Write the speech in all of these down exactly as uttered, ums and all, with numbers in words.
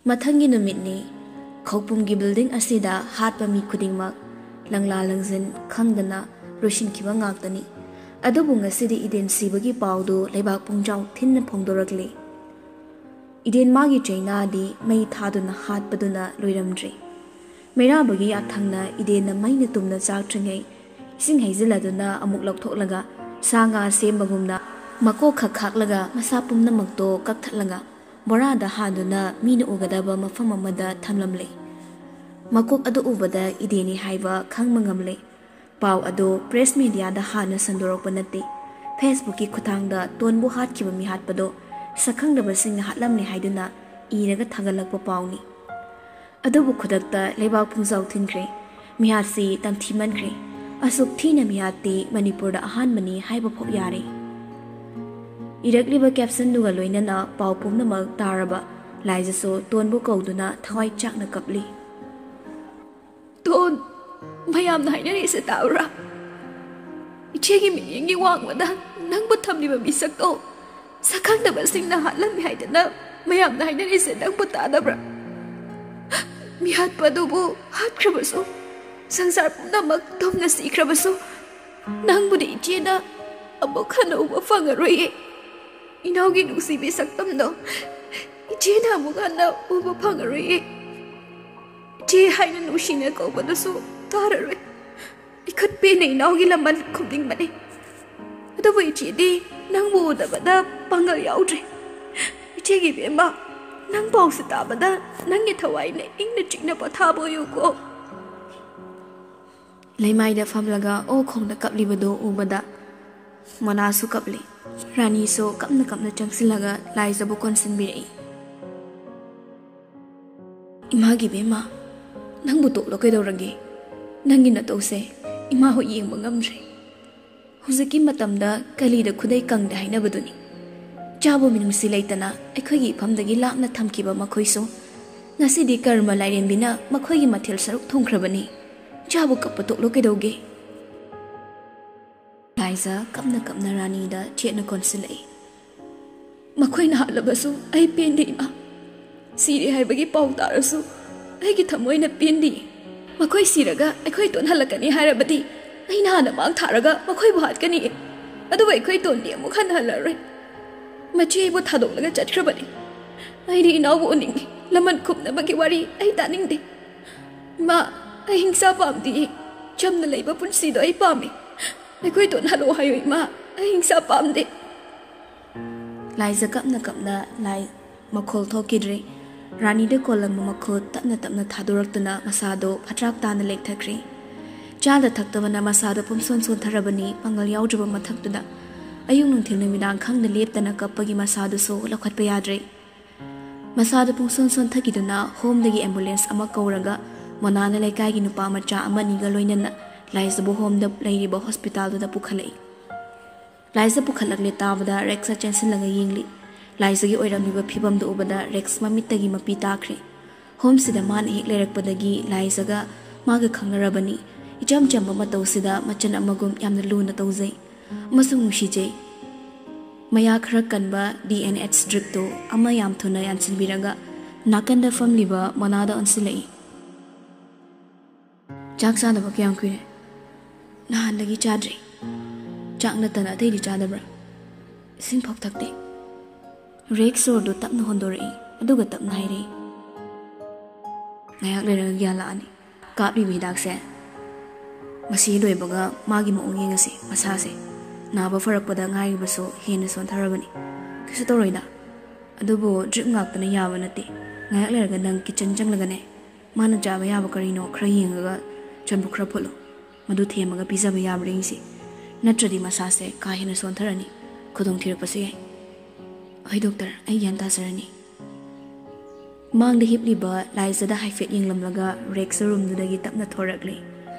ꯃꯊꯪꯒꯤ ꯅꯨꯃꯤꯠꯅꯤ꯫ ꯈꯧꯄꯨꯝꯒꯤ ꯕꯤꯜꯗꯤꯡ ꯑꯁꯤꯗ ꯍꯥꯠꯄ ꯃꯤ ꯈꯨꯗꯤꯡꯃꯛ ꯂꯪꯂꯥ ꯂꯪꯖꯤꯟ ꯈꯪꯗꯅ ꯂꯣꯏꯁꯤꯟꯈꯤꯕ ꯉꯥꯛꯇꯅꯤ꯫ ꯑꯗꯨꯕꯨ ꯉꯁꯤꯗꯤ ꯏꯗꯦꯟ ꯁꯤꯕꯒꯤ ꯄꯥꯎꯗꯨ ꯂꯩꯕꯥꯛ ꯄꯨꯡꯖꯥꯎ ꯊꯤꯟꯅ ꯐꯣꯡꯗꯣꯔꯛꯂꯤ꯫ ꯏꯗꯦꯟ ꯃꯥꯒꯤ ꯆꯩꯅꯥꯗꯤ ꯃꯩ ꯊꯥꯗꯨꯅ ꯍꯥꯠꯄꯗꯨꯅ ꯂꯣꯏꯔꯝꯗ꯭ꯔꯤ꯫ ꯃꯩꯔꯥꯕꯒꯤ ꯌꯥꯊꯪꯅ ꯏꯗꯦꯟꯅ ꯃꯩꯅ ꯇꯨꯝꯅ ꯆꯥꯛꯇ꯭ꯔꯤꯉꯩ ꯏꯁꯤꯡ ꯍꯩꯖꯤꯜꯂꯗꯨꯅ ꯑꯃꯨꯛ ꯂꯧꯊꯣꯛꯂꯒ ꯁꯥ ꯉꯥ ꯁꯦꯝꯕꯒꯨꯝꯅ ꯃꯀꯣꯛ ꯈꯛ ꯈꯥꯛꯂꯒ ꯃꯁꯥ ꯄꯨꯝꯅꯃꯛꯇꯣ ꯀꯛꯊꯠꯂꯒ ꯕꯣꯔꯥꯗ ꯍꯥꯟꯗꯨꯅ ꯃꯤꯅ ꯎꯒꯗꯕ ꯃꯐꯝ ꯑꯃꯗ ꯊꯝꯂꯝꯂꯦ꯫ ꯃꯀꯣꯛ ꯑꯗꯨ ꯎꯕꯗ ꯏꯗꯦꯟꯅꯤ ꯍꯥꯏꯕ ꯈꯪꯕ ꯉꯝꯂꯦ꯫ ꯄꯥꯎ ꯑꯗꯨ ꯄ꯭ꯔꯦꯁ ꯃꯦꯗꯤꯌꯥꯗ ꯍꯥꯟꯅ ꯁꯟꯗꯣꯔꯛꯄ ꯅꯠꯇꯦ, ꯐꯦꯁꯕꯨꯛꯀꯤ ꯈꯨꯠꯊꯥꯡꯗ ꯇꯣꯟꯕꯨ ꯍꯥꯠꯈꯤꯕ ꯃꯤꯍꯥꯠꯄꯗꯣ ꯁꯛꯈꯪꯗꯕꯁꯤꯡꯅ ꯍꯥꯠꯂꯝꯂꯦ ꯍꯥꯏꯗꯨꯅ ꯏꯔꯒ ꯊꯥꯒꯠꯂꯛꯄ ꯄꯥꯎꯅꯤ꯫ ꯑꯗꯨꯕꯨ ꯈꯨꯗꯛꯇ ꯂꯩꯕꯥꯛ ꯄꯨꯡꯖꯥꯎ ꯊꯤꯟꯈ꯭ꯔꯦ꯫ ꯃꯤꯍꯥꯠꯁꯤ ꯇꯝꯊꯤꯃꯟꯈ꯭ꯔꯦ꯫ ꯑꯁꯨꯛ ꯊꯤꯅ ꯃꯤꯍꯥꯠꯇꯤ ꯃꯅꯤꯄꯨꯔꯗ ꯑꯍꯥꯟꯕꯅꯤ ꯍꯥꯏꯕ ꯐꯥꯎ ꯌꯥꯔꯦ꯫ ꯏꯔꯛꯂꯤꯕ ꯀꯦꯞꯁꯟꯗꯨꯒ ꯂꯣꯏꯅꯅ ꯄꯥꯎ ꯄꯨꯝꯅꯃꯛ ꯇꯥꯔꯕ ꯂꯥꯏꯖꯁꯨ ꯇꯣꯟꯕꯨ ꯀꯧꯗꯨꯅ ꯊꯋꯥꯏ ꯆꯥꯛꯅ ꯀꯞꯂꯤ꯫ "ꯇꯣꯟ, ꯃꯌꯥꯝꯅ ꯍꯥꯏꯅꯔꯤꯁꯦ ꯇꯥꯕ꯭ꯔꯥ? ꯏꯆꯦꯒꯤ ꯃꯤꯠꯌꯦꯡꯒꯤ ꯋꯥꯡꯃꯗ ꯅꯪꯕꯨ ꯊꯝꯂꯤꯕ ꯃꯤꯁꯛꯇꯣ ꯁꯛꯈꯪꯗꯕꯁꯤꯡꯅ ꯍꯥꯠꯂꯝꯃꯤ ꯍꯥꯏꯗꯅ ꯃꯌꯥꯝꯅ ꯍꯥꯏꯅꯔꯤꯁꯦ ꯅꯪꯕꯨ ꯇꯥꯗꯕ꯭ꯔꯥ? ꯃꯤꯍꯥꯠꯄ ꯑꯗꯨꯕꯨ ꯍꯥꯠꯈ꯭ꯔꯕꯁꯨ, ꯁꯪꯁꯥꯔ ꯄꯨꯝꯅꯃꯛ ꯇꯨꯝꯅ ꯁꯤꯈ꯭ꯔꯕꯁꯨ, ꯅꯪꯕꯨꯗꯤ ꯏꯆꯦꯅ ꯑꯃꯨꯛ ꯍꯟꯅ ꯎꯕ ꯐꯪꯉꯔꯣꯏꯌꯦ꯫ ꯏꯅꯥꯎꯒꯤ ꯅꯨꯡꯁꯤꯕꯤ ꯁꯛꯇꯝꯗꯣ ꯏꯆꯦꯅ ꯑꯃꯨꯛ ꯍꯟꯅ ꯎꯕ ꯐꯪꯉꯔꯣꯏꯌꯦ꯫ ꯏꯆꯦ ꯍꯥꯏꯅ ꯅꯨꯡꯁꯤꯅ ꯀꯧꯕꯗꯨꯁꯨ ꯇꯥꯔꯔꯣꯏ꯫ ꯏꯈꯠ ꯄꯦꯟꯅ ꯏꯅꯥꯎꯒꯤ ꯂꯃꯟ ꯈꯨꯝꯅꯤꯡꯕꯅꯤ꯫ ꯑꯗꯨꯕꯨ ꯏꯆꯦꯗꯤ ꯅꯪꯕꯨ ꯎꯗꯕꯗ ꯄꯥꯡꯒꯜ ꯌꯥꯎꯗ꯭ꯔꯦ꯫ ꯏꯆꯦꯒꯤ ꯏꯕꯦꯝꯃ, ꯅꯪ ꯄꯥꯎꯁꯦ ꯇꯥꯕꯗ ꯅꯪꯒꯤ ꯊꯋꯥꯏꯅ ꯏꯪꯅ ꯆꯤꯛꯅ ꯄꯣꯊꯥꯕ ꯑꯣꯏꯌꯨꯀꯣ꯫" ꯂꯩꯃꯥꯏꯗ ꯐꯝꯂꯒ ꯑꯣ ꯈꯣꯡꯗ ꯀꯞꯂꯤꯕꯗꯨ ꯎꯕꯗ ꯃꯣꯅꯥꯁꯨ ꯀꯞꯂꯤ꯫ ꯔꯥꯅꯤꯁꯨ ꯀꯞꯅ ꯀꯞꯅ ꯆꯪꯁꯤꯜꯂꯒ ꯂꯥꯏꯖꯕꯨ ꯀꯣꯟꯁꯤꯟꯕꯤꯔꯛꯏ꯫ "ꯏꯃꯥꯒꯤ ꯏꯕꯦꯝꯃ, ꯅꯪꯕꯨ ꯇꯣꯛꯂꯣ ꯀꯩꯗꯧꯔꯒꯦ? ꯅꯪꯒꯤ ꯅꯇꯧꯁꯦ ꯏꯃꯥ ꯍꯣꯏ ꯌꯦꯡꯕ ꯉꯝꯗ꯭ꯔꯦ꯫ ꯍꯧꯖꯤꯛꯀꯤ ꯃꯇꯝꯗ ꯀꯂꯤꯗ ꯈꯨꯗꯩ ꯀꯪꯗꯦ ꯍꯥꯏꯅꯕꯗꯨꯅꯤ꯫ ꯆꯥꯕ ꯃꯤꯅꯨꯡꯁꯤ ꯂꯩꯇꯅ ꯑꯩꯈꯣꯏꯒꯤ ꯏꯐꯝꯗꯒꯤ ꯂꯥꯞꯅ ꯊꯝꯈꯤꯕ ꯃꯈꯣꯏꯁꯨ ꯉꯁꯤꯗꯤ ꯀꯔꯃ ꯂꯥꯏꯔꯦꯝꯕꯤꯅ ꯃꯈꯣꯏꯒꯤ ꯃꯊꯦꯜ ꯁꯔꯨꯛ ꯊꯣꯡꯈ꯭ꯔꯕꯅꯤ꯫ ꯆꯥꯕꯨ ꯀꯞꯄ ꯇꯣꯛꯂꯣ ꯀꯩꯗꯧꯒꯦ?" ꯂꯥꯏꯖ ꯀꯞꯅ ꯀꯞꯅ ꯔꯥꯅꯤꯗ ꯆꯦꯠꯅ ꯀꯣꯟꯁꯤꯜꯂꯛꯏ꯫ "ꯃꯈꯣꯏꯅ ꯍꯥꯠꯂꯕꯁꯨ ꯑꯩ ꯄꯦꯟꯗꯦ ꯏꯃꯥ꯫ ꯁꯤꯔꯦ ꯍꯥꯏꯕꯒꯤ ꯄꯥꯎ ꯇꯥꯔꯁꯨ ꯑꯩꯒꯤ ꯊꯃꯣꯏꯅ ꯄꯦꯟꯗꯦ꯫ ꯃꯈꯣꯏ ꯁꯤꯔꯒ ꯑꯩꯈꯣꯏ ꯇꯣꯟ ꯍꯜꯂꯛꯀꯅꯤ ꯍꯥꯏꯔꯕꯗꯤ ꯑꯩꯅ ꯍꯥꯟꯅ ꯃꯥꯡ ꯊꯥꯔꯒ ꯃꯈꯣꯏꯕꯨ ꯍꯥꯠꯀꯅꯤ꯫ ꯑꯗꯨꯕꯨ ꯑꯩꯈꯣꯏ ꯇꯣꯟꯗꯤ ꯑꯃꯨꯛ ꯍꯟꯅ ꯍꯜꯂꯔꯣꯏ꯫ ꯃꯆꯦ ꯑꯩꯕꯨ ꯊꯥꯗꯣꯛꯂꯒ ꯆꯠꯈ꯭ꯔꯕꯅꯤ꯫ ꯑꯩꯗꯤ ꯏꯅꯥꯎꯕꯨ ꯎꯅꯤꯡꯉꯤ꯫ ꯂꯃꯟ ꯈꯨꯝꯅꯕꯒꯤ ꯋꯥꯔꯤ ꯑꯩ ꯇꯥꯅꯤꯡꯗꯦ꯫ ꯃꯥ ꯑꯍꯤꯡꯁꯥ ꯄꯥꯝꯗꯤꯌꯦ꯫ ꯆꯝꯅ ꯂꯩꯕ ꯄꯨꯟꯁꯤꯗꯣ ꯑꯩ ꯄꯥꯝꯃꯤ꯫ ꯑꯩꯈꯣꯏ ꯇꯣꯟ ꯍꯜꯂꯛꯑꯣ ꯍꯥꯏꯌꯣ ꯏꯃꯥ꯫ ꯑꯍꯤꯡꯁꯥ ꯄꯥꯝꯗꯦ꯫ ꯂꯥꯏꯖ ꯀꯞꯅ ꯀꯞꯅ ꯂꯥꯏ ꯃꯈꯣꯜ ꯊꯣꯛꯈꯤꯗ꯭ꯔꯦ꯫ ꯔꯥꯅꯤꯗ ꯀꯣꯜꯂꯝꯕ ꯃꯈꯨꯠ ꯇꯞꯅ ꯇꯞꯅ ꯊꯥꯗꯣꯔꯛꯇꯨꯅ ꯃꯁꯥꯗꯣ ꯐꯠꯇ꯭ꯔꯥꯛ ꯇꯥꯅ ꯂꯦꯛꯊꯈ꯭ꯔꯦ꯫ ꯆꯥꯗ ꯊꯛꯇꯕꯅ ꯃꯁꯥꯗꯣ ꯄꯨꯝꯁꯣꯟ ꯁꯣꯟꯊꯔꯕꯅꯤ꯫ ꯄꯥꯡꯒꯜ ꯌꯥꯎꯗ꯭ꯔꯕ ꯃꯊꯛꯇꯨꯗ ꯑꯌꯨꯛ ꯅꯨꯡꯊꯤꯜ ꯅꯨꯃꯤꯗꯥꯡ ꯈꯪꯗ ꯂꯦꯞꯇꯅ ꯀꯞꯄꯒꯤ ꯃꯁꯥꯗꯨꯁꯨ ꯂꯧꯈꯠꯄ ꯌꯥꯗ꯭ꯔꯦ꯫ ꯃꯁꯥꯗꯨ ꯄꯨꯡꯁꯣꯟ ꯁꯣꯟꯊꯈꯤꯗꯨꯅ ꯍꯣꯝꯗꯒꯤ ꯑꯦꯝꯕꯨꯂꯦꯟꯁ ꯑꯃ ꯀꯧꯔꯒ ꯃꯣꯅꯥꯅ ꯂꯩꯀꯥꯏꯒꯤ ꯅꯨꯄꯥ ꯃꯆꯥ ꯑꯃꯅꯤꯒ ꯂꯣꯏꯅꯅ ꯂꯥꯏꯖꯕꯨ ꯍꯣꯝꯗ ꯂꯩꯔꯤꯕ ꯍꯣꯁꯄꯤꯇꯥꯜꯗꯨꯗ ꯄꯨꯈꯠꯂꯛꯏ꯫ ꯂꯥꯏꯖ ꯄꯨꯈꯠꯂꯛꯂꯦ ꯇꯥꯕꯗ ꯔꯦꯛꯁ ꯆꯦꯟꯁꯤꯜꯂꯒ ꯌꯦꯡꯂꯤ꯫ ꯂꯥꯏꯖꯒꯤ ꯑꯣꯏꯔꯝꯂꯤꯕ ꯐꯤꯕꯝꯗꯨ ꯎꯕꯗ ꯔꯦꯛꯁ ꯃꯃꯤꯠꯇꯒꯤ ꯃꯄꯤ ꯇꯥꯈ꯭ꯔꯦ꯫ ꯍꯣꯝꯁꯤꯗ ꯃꯥꯅ ꯍꯦꯛ ꯂꯩꯔꯛꯄꯗꯒꯤ ꯂꯥꯏꯖꯒ ꯃꯥꯒ ꯈꯪꯅꯔꯕꯅꯤ꯫ ꯏꯆꯝ ꯆꯝꯕ ꯃꯇꯧꯁꯤꯗ ꯃꯆꯟ ꯑꯃꯒꯨꯝ ꯌꯥꯝꯅ ꯂꯨꯅ ꯇꯧꯖꯩ ꯑꯃꯁꯨꯡ ꯅꯨꯡꯁꯤꯖꯩ꯫ ꯃꯌꯥ ꯈꯔ ꯀꯟꯕ ꯗꯤ ꯑꯦꯟ ꯑꯦꯆ ꯗ꯭ꯔꯤꯞꯇꯨ ꯑꯃ ꯌꯥꯝ ꯊꯨꯅ ꯌꯥꯟꯁꯤꯟꯕꯤꯔꯒ ꯅꯥꯀꯟꯗ ꯐꯝꯂꯤꯕ ꯃꯣꯅꯥꯗ ꯑꯣꯟꯁꯤꯜꯂꯛꯏ꯫ "ꯆꯥꯛ ꯆꯥꯗꯕ ꯀꯌꯥꯝ ꯀꯨꯏꯔꯦ?" "ꯅꯍꯥꯟꯗꯒꯤ ꯆꯥꯗ꯭ꯔꯤ꯫ ꯆꯥꯛ ꯅꯠꯇꯅ ꯑꯇꯩꯗꯤ ꯆꯥꯗꯕ꯭ꯔꯥ?" "ꯏꯁꯤꯡ ꯐꯥꯎ ꯊꯛꯇꯦ꯫" ꯔꯦꯛꯁ ꯁꯣꯔꯗꯨ ꯇꯞꯅ ꯍꯣꯟꯗꯣꯔꯛꯏ, ꯑꯗꯨꯒ ꯇꯞꯅ ꯍꯥꯏꯔꯛꯏ, "ꯉꯥꯏꯍꯥꯛ ꯂꯩꯔꯒ ꯒ꯭ꯌꯥꯟ ꯂꯥꯛꯑꯅꯤ꯫ ꯀꯥꯞꯂꯤꯕ ꯍꯤꯗꯥꯛꯁꯦ ꯃꯁꯤ ꯂꯣꯏꯕꯒ ꯃꯥꯒꯤ ꯃꯑꯣꯡ ꯌꯦꯡꯉꯁꯤ꯫ ꯃꯁꯥꯁꯦ ꯅꯥꯕ ꯐꯔꯛꯄꯗ ꯉꯥꯏꯔꯤꯕꯁꯨ ꯍꯦꯟꯅ ꯁꯣꯟꯊꯔꯕꯅꯤ꯫ ꯀꯩꯁꯨ ꯇꯧꯔꯣꯏꯗ꯫ ꯑꯗꯨꯕꯨ ꯗ꯭ꯔꯤꯞ ꯉꯥꯛꯇꯅ ꯌꯥꯕ ꯅꯠꯇꯦ꯫ ꯉꯥꯏꯍꯥꯛ ꯂꯩꯔꯒ ꯅꯪ ꯀꯤꯠꯆꯟ ꯆꯪꯂꯒꯅꯦ, ꯃꯥꯅ ꯆꯥꯕ ꯌꯥꯕ ꯀꯔꯤꯅꯣ ꯈꯔ ꯌꯦꯡꯉꯒ ꯆꯝꯐꯨꯠ ꯈꯔ ꯐꯨꯠꯂꯣ꯫ ꯃꯗꯨ ꯊꯦꯝꯃꯒ ꯄꯤꯖꯕ ꯌꯥꯕ꯭ꯔꯥ ꯌꯦꯡꯁꯤ꯫ ꯅꯠꯇ꯭ꯔꯗꯤ ꯃꯁꯥꯁꯦ ꯀꯥ ꯍꯦꯟꯅ ꯁꯣꯟꯊꯔꯅꯤ, ꯈꯨꯗꯣꯡ ꯊꯤꯔꯛꯄꯁꯨ ꯌꯥꯏ꯫" "ꯍꯣꯏ ꯗꯣꯛꯇꯔ, ꯑꯩ ꯒ꯭ꯌꯥꯟ ꯇꯥꯖꯔꯅꯤ꯫" ꯃꯥꯡꯗ ꯍꯤꯞꯂꯤꯕ ꯂꯥꯏꯖꯗ ꯍꯥꯏꯐꯦꯠ ꯌꯦꯡꯂꯝꯂꯒ ꯔꯦꯛꯁ ꯔꯨꯝꯗꯨꯗꯒꯤ ꯇꯞꯅ ꯊꯣꯔꯛꯂꯦ꯫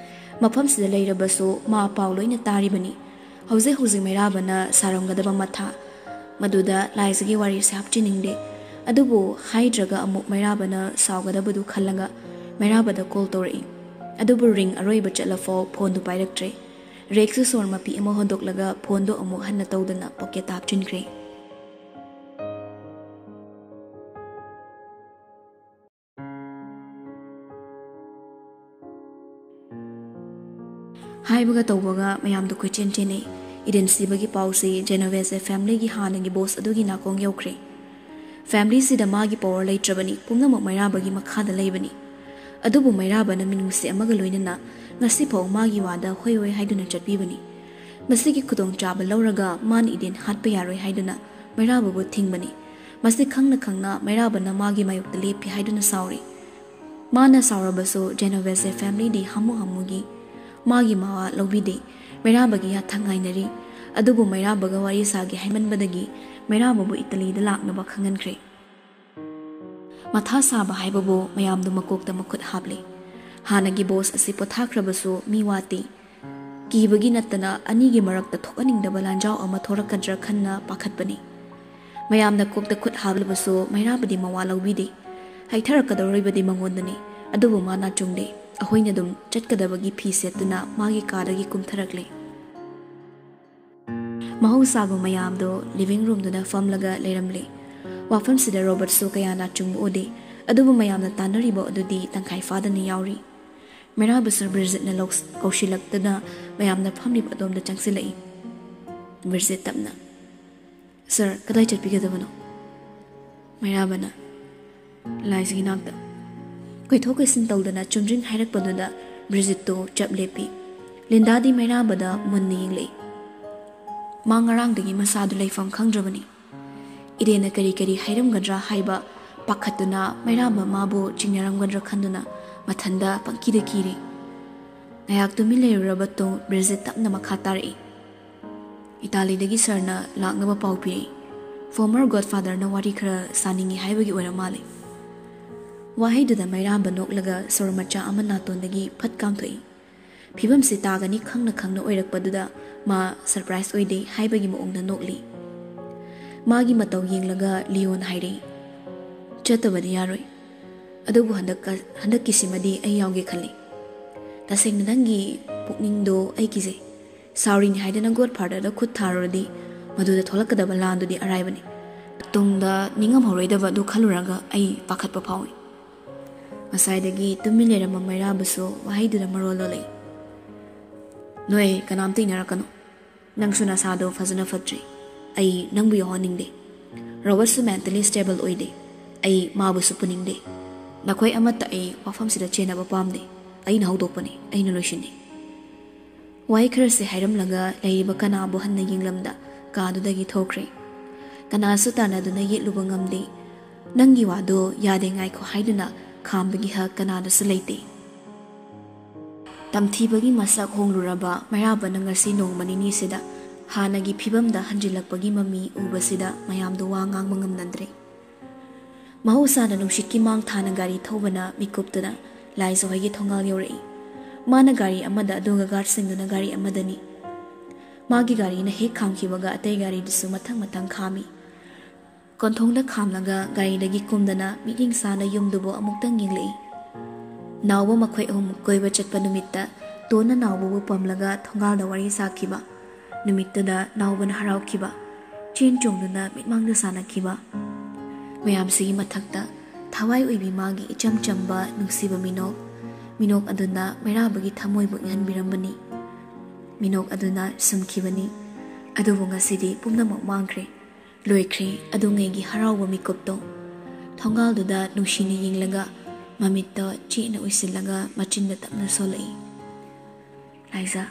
ꯃꯐꯝꯁꯤꯗ ꯂꯩꯔꯕꯁꯨ ꯃꯥ ꯄꯥꯎ ꯂꯣꯏꯅ ꯇꯥꯔꯤꯕꯅꯤ꯫ ꯍꯧꯖꯤꯛ ꯍꯧꯖꯤꯛ ꯃꯩꯔꯥꯕꯅ ꯁꯥꯔꯝꯒꯗꯕ ꯃꯊꯥ, ꯃꯗꯨꯗ ꯂꯥꯏꯖꯒꯤ ꯋꯥꯔꯤꯁꯦ ꯍꯥꯞꯆꯤꯟꯅꯤꯡꯗꯦ꯫ ꯑꯗꯨꯕꯨ ꯍꯥꯏꯗ꯭ꯔꯒ ꯑꯃꯨꯛ ꯃꯩꯔꯥꯕꯅ ꯁꯥꯎꯒꯗꯕꯗꯨ ꯈꯜꯂꯒ ꯃꯩꯔꯥꯕꯗ ꯀꯣꯜ ꯇꯧꯔꯛꯏ꯫ ꯑꯗꯨꯕꯨ ꯔꯤꯡ ꯑꯔꯣꯏꯕ ꯆꯠꯂꯐꯥꯎ ꯐꯣꯟꯗꯨ ꯄꯥꯏꯔꯛꯇ꯭ꯔꯦ꯫ ꯔꯦꯛꯁꯁꯨ ꯁꯣꯔ ꯃꯄꯤ ꯑꯃ ꯍꯣꯟꯗꯣꯛꯂꯒ ꯐꯣꯟꯗꯨ ꯑꯃꯨꯛ ꯍꯟꯅ ꯇꯧꯗꯅ ꯄꯣꯀꯦꯠꯇ ꯍꯥꯞꯆꯤꯟꯈ꯭ꯔꯦ꯫ ꯍꯥꯏꯕꯒ ꯇꯧꯕꯒ ꯃꯌꯥꯝꯗꯣ ꯀꯣꯏꯆꯦꯟ ꯆꯦꯟꯅꯩ꯫ ꯏꯗꯦꯟ ꯁꯤꯕꯒꯤ ꯄꯥꯎꯁꯤ ꯖꯦꯅꯣꯚꯦꯖ ꯐꯦꯃꯤꯂꯤꯒꯤ ꯍꯥꯟꯅꯒꯤ ꯕꯣꯁ ꯑꯗꯨꯒꯤ ꯅꯥꯀꯣꯡ ꯌꯧꯈ꯭ꯔꯦ꯫ ꯐꯦꯃꯤꯂꯤꯁꯤꯗ ꯃꯥꯒꯤ ꯄꯋꯥꯔ ꯂꯩꯇ꯭ꯔꯕꯅꯤ, ꯄꯨꯝꯅꯃꯛ ꯃꯩꯔꯥꯕꯒꯤ ꯃꯈꯥꯗ ꯂꯩꯕꯅꯤ꯫ ꯑꯗꯨꯕꯨ ꯃꯩꯔꯥꯕꯅ ꯃꯤꯅꯨꯡꯁꯤ ꯑꯃꯒ ꯂꯣꯏꯅꯅ ꯉꯁꯤꯐꯥꯎ ꯃꯥꯒꯤ ꯋꯥꯗ ꯍꯣꯏ ꯍꯣꯏ ꯍꯥꯏꯗꯨꯅ ꯆꯠꯄꯤꯕꯅꯤ꯫ ꯃꯁꯤꯒꯤ ꯈꯨꯗꯣꯡꯆꯥꯕ ꯂꯧꯔꯒ ꯃꯥꯅ ꯏꯗꯦꯟ ꯍꯥꯠꯄ ꯌꯥꯔꯣꯏ ꯍꯥꯏꯗꯨꯅ ꯃꯩꯔꯥꯕꯕꯨ ꯊꯤꯡꯕꯅꯤ꯫ ꯃꯁꯤ ꯈꯪꯅ ꯈꯪꯅ ꯃꯩꯔꯥꯕꯅ ꯃꯥꯒꯤ ꯃꯥꯌꯣꯛꯇ ꯂꯦꯞꯄꯤ ꯍꯥꯏꯗꯨꯅ ꯁꯥꯎꯔꯤ꯫ ꯃꯥꯅ ꯁꯥꯎꯔꯕꯁꯨ ꯖꯦꯅꯣꯚꯦꯖ ꯐꯦꯃꯤꯂꯤꯗꯤ ꯍꯥꯃꯨ ꯍꯥꯃꯨꯒꯤ ꯃꯥꯒꯤ ꯃꯋꯥ ꯂꯧꯕꯤꯗꯦ꯫ ꯃꯩꯔꯥꯕꯒꯤ ꯌꯥꯊꯪ ꯉꯥꯏꯅꯔꯤ꯫ ꯑꯗꯨꯕꯨ ꯃꯩꯔꯥꯕꯒ ꯋꯥꯔꯤ ꯁꯥꯒꯦ ꯍꯥꯏꯃꯟꯕꯗꯒꯤ ꯃꯩꯔꯥꯕꯕꯨ ꯏꯇꯂꯤꯗ ꯂꯥꯛꯅꯕ ꯈꯪꯍꯟꯈ꯭ꯔꯦ꯫ ꯃꯊꯥ ꯁꯥꯕ ꯍꯥꯏꯕꯕꯨ ꯃꯌꯥꯝꯗꯨ ꯃꯀꯣꯛꯇ ꯃꯈꯨꯠ ꯍꯥꯞꯂꯤ꯫ ꯍꯥꯟꯅꯒꯤ ꯕꯣꯁ ꯑꯁꯤ ꯄꯣꯊꯥꯈ꯭ꯔꯕꯁꯨ ꯃꯤ ꯋꯥꯠꯇꯦ꯫ ꯀꯤꯕꯒꯤ ꯅꯠꯇꯅ ꯑꯅꯤꯒꯤ ꯃꯔꯛꯇ ꯊꯣꯛꯍꯟꯅꯤꯡꯗꯕ ꯂꯥꯟꯖꯥꯎ ꯑꯃ ꯊꯣꯔꯛꯀꯗ꯭ꯔꯥ ꯈꯟꯅ ꯄꯥꯈꯠꯄꯅꯤ꯫ ꯃꯌꯥꯝꯅ ꯀꯣꯛꯇ ꯈꯨꯠ ꯍꯥꯞꯂꯕꯁꯨ ꯃꯩꯔꯥꯕꯗꯤ ꯃꯋꯥ ꯂꯧꯕꯤꯗꯦ꯫ ꯍꯩꯊꯔꯛꯀꯗꯧꯔꯤꯕꯗꯤ ꯃꯉꯣꯟꯗꯅꯤ꯫ ꯑꯗꯨꯕꯨ ꯃꯥ ꯅꯥꯆꯨꯡꯗꯦ꯫ ꯑꯩꯈꯣꯏꯅ ꯑꯗꯨꯝ ꯆꯠꯀꯗꯕꯒꯤ ꯐꯤ ꯁꯦꯠꯇꯨꯅ ꯃꯥꯒꯤ ꯀꯥꯗꯒꯤ ꯀꯨꯝꯊꯔꯛꯂꯦ꯫ ꯃꯍꯧꯁꯥꯒꯨꯝ ꯃꯌꯥꯝꯗꯣ ꯂꯤꯚꯤꯡ ꯔꯨꯝꯗꯨꯗ ꯐꯝꯂꯒ ꯂꯩꯔꯝꯂꯦ꯫ ꯋꯥꯐꯝꯁꯤꯗ ꯔꯣꯕꯔꯠꯁꯨ ꯀꯌꯥ ꯅꯥꯆꯨꯡꯕ ꯎꯗꯦ꯫ ꯑꯗꯨꯕꯨ ꯃꯌꯥꯝꯅ ꯇꯥꯟꯅꯔꯤꯕ ꯑꯗꯨꯗꯤ ꯇꯪꯈꯥꯏ ꯐꯥꯗꯅ ꯌꯥꯎꯔꯤ꯫ ꯃꯩꯔꯥꯕꯁꯨ ꯕ꯭ꯔꯤꯖꯤꯠꯅ ꯂꯧꯁ-, ꯀꯧꯁꯤꯜꯂꯛꯇꯨꯅ ꯃꯌꯥꯝꯅ ꯐꯝꯂꯤꯕ ꯑꯗꯣꯝꯗ ꯆꯪꯁꯤꯜꯂꯛꯏ꯫ ꯕ꯭ꯔꯤꯖꯤꯠ ꯇꯞꯅ, "ꯁꯔ, ꯀꯗꯥꯏ ꯆꯠꯄꯤꯒꯗꯕꯅꯣ?" ꯃꯩꯔꯥꯕꯅ ꯂꯥꯏꯖꯒꯤ ꯅꯥꯛꯇ ꯀꯣꯏꯊꯣꯛ ꯀꯣꯏꯁꯤꯟ ꯇꯧꯗꯅ ꯆꯨꯝꯗ꯭ꯔꯤꯡ ꯍꯥꯏꯔꯛꯄꯗꯨꯗ ꯕ꯭ꯔꯤꯖꯤꯠꯇꯨ ꯆꯞ ꯂꯦꯞꯄꯤ꯫ ꯂꯤꯟꯗꯥꯗꯤ ꯃꯩꯔꯥꯕꯗ ꯃꯨꯟꯅ ꯌꯦꯡꯂꯛꯏ꯫ ꯃꯥ ꯉꯔꯥꯡꯗꯒꯤ ꯃꯁꯥꯗꯨ ꯂꯩꯐꯝ ꯈꯪꯗ꯭ꯔꯕꯅꯤ꯫ ꯏꯗꯦꯟꯅ ꯀꯔꯤ ꯀꯔꯤ ꯍꯥꯏꯔꯝꯒꯗ꯭ꯔꯥ ꯍꯥꯏꯕ ꯄꯥꯈꯠꯇꯨꯅ ꯃꯩꯔꯥꯕ ꯃꯥꯕꯨ ꯆꯤꯡꯅꯔꯝꯒꯗ꯭ꯔꯥ ꯈꯟꯗꯨꯅ ꯃꯊꯟꯗ ꯄꯪꯀꯤꯗ ꯀꯤꯔꯤ꯫ ꯉꯥꯏꯍꯥꯛ ꯇꯨꯃꯤꯟ ꯂꯩꯔꯨꯔꯕ ꯇꯨꯡ ꯕ꯭ꯔꯤꯖꯤꯠ ꯇꯞꯅ ꯃꯈꯥ ꯇꯥꯔꯛꯏ꯫ "ꯏꯇꯥꯂꯤꯗꯒꯤ ꯁꯔꯅ ꯂꯥꯛꯅꯕ ꯄꯥꯎ ꯄꯤꯔꯛꯏ꯫ ꯐꯣꯔꯃꯔ ꯒꯣꯗꯐꯥꯗꯔꯅ ꯋꯥꯔꯤ ꯈꯔ ꯁꯥꯅꯤꯡꯉꯤ ꯍꯥꯏꯕꯒꯤ ꯑꯣꯏꯔ ꯃꯥꯜꯂꯦ꯫" ꯋꯥꯍꯩꯗꯨꯗ ꯃꯩꯔꯥꯕ ꯅꯣꯛꯂꯒ ꯁꯣꯔ ꯃꯆꯥ ꯑꯃ ꯅꯥꯇꯣꯟꯗꯒꯤ ꯐꯠ ꯀꯥꯡꯊꯣꯛꯏ꯫ ꯐꯤꯕꯝꯁꯤ ꯇꯥꯒꯅꯤ ꯈꯪꯅ ꯈꯪꯅ ꯑꯣꯏꯔꯛꯄꯗꯨꯗ ꯃꯥ ꯁꯔꯄ꯭ꯔꯥꯏꯖ ꯑꯣꯏꯗꯦ ꯍꯥꯏꯕꯒꯤ ꯃꯑꯣꯡꯗ ꯅꯣꯛꯂꯤ꯫ ꯃꯥꯒꯤ ꯃꯇꯧ ꯌꯦꯡꯂꯒ ꯂꯤꯌꯣꯟ ꯍꯥꯏꯔꯛꯏ, "ꯆꯠꯇꯕꯗꯤ ꯌꯥꯔꯣꯏ꯫ ꯑꯗꯨꯕꯨ ꯍꯟꯗꯛꯀ-, ꯍꯟꯗꯛꯀꯤꯁꯤꯃꯗꯤ ꯑꯩ ꯌꯥꯎꯒꯦ ꯈꯜꯂꯤ꯫ ꯇꯁꯦꯡꯅ ꯅꯪꯒꯤ ꯄꯨꯛꯅꯤꯡꯗꯣ ꯑꯩ ꯀꯤꯖꯩ꯫ ꯁꯥꯎꯔꯤꯅꯤ ꯍꯥꯏꯗꯅ ꯒꯣꯗꯐꯥꯗꯔꯗ ꯈꯨꯠ ꯊꯥꯔꯨꯔꯗꯤ ꯃꯗꯨꯗ ꯊꯣꯛꯂꯛꯀꯗꯕ ꯂꯥꯟꯗꯨꯗꯤ ꯑꯔꯥꯏꯕꯅꯤ꯫ ꯇꯨꯡꯗ ꯅꯤꯡꯉꯝꯍꯧꯔꯣꯏꯗꯕ ꯑꯗꯨ ꯈꯜꯂꯨꯔꯒ ꯑꯩ ꯄꯥꯈꯠꯄ ꯐꯥꯎꯏ꯫" ꯉꯁꯥꯏꯗꯒꯤ ꯇꯨꯃꯤꯟ ꯂꯩꯔꯝꯕ ꯃꯩꯔꯥꯕꯁꯨ ꯋꯥꯍꯩꯗꯨꯗ ꯃꯔꯣꯜ ꯂꯣꯜꯂꯛꯏ꯫ ꯅꯣꯏ ꯀꯅꯥꯝꯇ ꯏꯟꯅꯔꯛꯀꯅꯨ꯫ ꯅꯪꯁꯨ ꯅꯁꯥꯗꯣ ꯐꯖꯅ ꯐꯠꯇ꯭ꯔꯤ꯫ ꯑꯩ ꯅꯪꯕꯨ ꯌꯧꯍꯟꯅꯤꯡꯗꯦ꯫ ꯔꯣꯕꯔꯠꯁꯨ mentally stable ꯑꯣꯏꯗꯦ꯫ ꯑꯩ ꯃꯥꯕꯨꯁꯨ ꯄꯨꯅꯤꯡꯗꯦ꯫ ꯅꯈꯣꯏ ꯑꯃꯠꯇ ꯑꯩ ꯋꯥꯐꯝꯁꯤꯗ ꯆꯦꯟꯅꯕ ꯄꯥꯝꯗꯦ꯫ ꯑꯩꯅ ꯍꯧꯗꯣꯛꯄꯅꯤ, ꯑꯩꯅ ꯂꯣꯏꯁꯤꯟꯅꯤ꯫ ꯋꯥꯍꯩ ꯈꯔꯁꯦ ꯍꯥꯏꯔꯝꯂꯒ ꯂꯩꯔꯤꯕ ꯀꯅꯥꯕꯨ ꯍꯟꯅ ꯌꯦꯡꯂꯝꯗ ꯀꯥꯗꯨꯗꯒꯤ ꯊꯣꯛꯈ꯭ꯔꯦ꯫ ꯀꯅꯥꯁꯨ ꯇꯥꯟꯅꯗꯨꯅ ꯌꯦꯠꯂꯨꯕ ꯉꯝꯗꯦ꯫ ꯅꯪꯒꯤ ꯋꯥꯗꯣ ꯌꯥꯗꯦ ꯉꯥꯏꯈꯣ ꯍꯥꯏꯗꯨꯅ ꯈꯥꯝꯕꯒꯤ ꯍꯛ ꯀꯅꯥꯗꯁꯨ ꯂꯩꯇꯦ꯫ ꯇꯝꯊꯤꯕꯒꯤ ꯃꯁꯛ ꯍꯣꯡꯂꯨꯔꯕ ꯃꯩꯔꯥꯕꯅ ꯉꯁꯤ ꯅꯣꯡꯃ ꯅꯤꯅꯤꯁꯤꯗ ꯍꯥꯟꯅꯒꯤ ꯐꯤꯕꯝꯗ ꯍꯟꯖꯤꯜꯂꯛꯄꯒꯤ ꯃꯃꯤ ꯎꯕꯁꯤꯗ ꯃꯌꯥꯝꯗꯣ ꯋꯥ ꯉꯥꯡꯕ ꯉꯝꯅꯗ꯭ꯔꯦ꯫ ꯃꯍꯧꯁꯥꯅ ꯅꯨꯡꯁꯤꯠꯀꯤ ꯃꯥꯡ ꯊꯥꯅ ꯒꯥꯔꯤ ꯊꯧꯕꯅ ꯃꯤꯀꯨꯞꯇꯨꯅ ꯂꯥꯏꯖꯍꯣꯏꯒꯤ ꯊꯣꯡꯒꯥꯜ ꯌꯧꯔꯛꯏ꯫ ꯃꯥꯅ ꯒꯥꯔꯤ ꯑꯃꯗ ꯑꯗꯨꯒ ꯒꯥꯔꯗꯁꯤꯡꯗꯨꯅ ꯒꯥꯔꯤ ꯑꯃꯗꯅꯤ꯫ ꯃꯥꯒꯤ ꯒꯥꯔꯤꯅ ꯍꯦꯛ ꯈꯥꯝꯈꯤꯕꯒ ꯑꯇꯩ ꯒꯥꯔꯤꯗꯨꯁꯨ ꯃꯊꯪ ꯃꯊꯪ ꯈꯥꯝꯃꯤ꯫ ꯀꯣꯟꯊꯣꯡꯗ ꯈꯥꯝꯂꯒ ꯒꯥꯔꯤꯗꯒꯤ ꯀꯨꯝꯗꯅ ꯃꯤꯠꯌꯦꯡ ꯁꯥꯅ ꯌꯨꯝꯗꯨꯕꯨ ꯑꯃꯨꯛꯇꯪ ꯌꯦꯡꯂꯛꯏ꯫ ꯅꯥꯎꯕ ꯃꯈꯣꯏ ꯑꯍꯨꯝ ꯀꯣꯏꯕ ꯆꯠꯄ ꯅꯨꯃꯤꯠꯇ ꯇꯣꯟꯅ ꯅꯥꯎꯕꯕꯨ ꯄꯝꯂꯒ ꯊꯣꯡꯒꯥꯜꯗ ꯋꯥꯔꯤ ꯁꯥꯈꯤꯕ꯫ ꯅꯨꯃꯤꯠꯇꯨꯗ ꯅꯥꯎꯕꯅ ꯍꯔꯥꯎꯈꯤꯕ, ꯆꯦꯟ ꯆꯣꯡꯗꯨꯅ ꯃꯤꯠꯃꯥꯡꯗ ꯁꯥꯟꯅꯈꯤꯕ꯫ ꯃꯌꯥꯝꯁꯤꯒꯤ ꯃꯊꯛꯇ ꯊꯋꯥꯏ ꯑꯣꯏꯕꯤ ꯃꯥꯒꯤ ꯏꯆꯝ ꯆꯝꯕ ꯅꯨꯡꯁꯤꯕ ꯃꯤꯅꯣꯛ, ꯃꯤꯅꯣꯛ ꯑꯗꯨꯅ ꯃꯩꯔꯥꯕꯒꯤ ꯊꯃꯣꯏꯕꯨ ꯏꯪꯍꯟꯕꯤꯔꯝꯕꯅꯤ꯫ ꯃꯤꯅꯣꯛ ꯑꯗꯨꯅ ꯁꯨꯝꯈꯤꯕꯅꯤ꯫ ꯑꯗꯨꯕꯨ ꯉꯁꯤꯗꯤ ꯄꯨꯝꯅꯃꯛ ꯃꯥꯡꯈ꯭ꯔꯦ, ꯂꯣꯏꯈ꯭ꯔꯦ ꯑꯗꯨꯉꯩꯒꯤ ꯍꯔꯥꯎꯕ ꯃꯤꯀꯨꯞꯇꯣ꯫ ꯊꯣꯡꯒꯥꯜꯗꯨꯗ ꯅꯨꯡꯁꯤꯅ ꯌꯦꯡꯂꯒ, ꯃꯃꯤꯠꯇꯣ ꯆꯦꯠꯅ ꯎꯏꯁꯤꯜꯂꯒ ꯃꯆꯤꯟꯗ ꯇꯞꯅ ꯁꯣꯜꯂꯛꯏ, "ꯂꯥꯏꯖꯥ,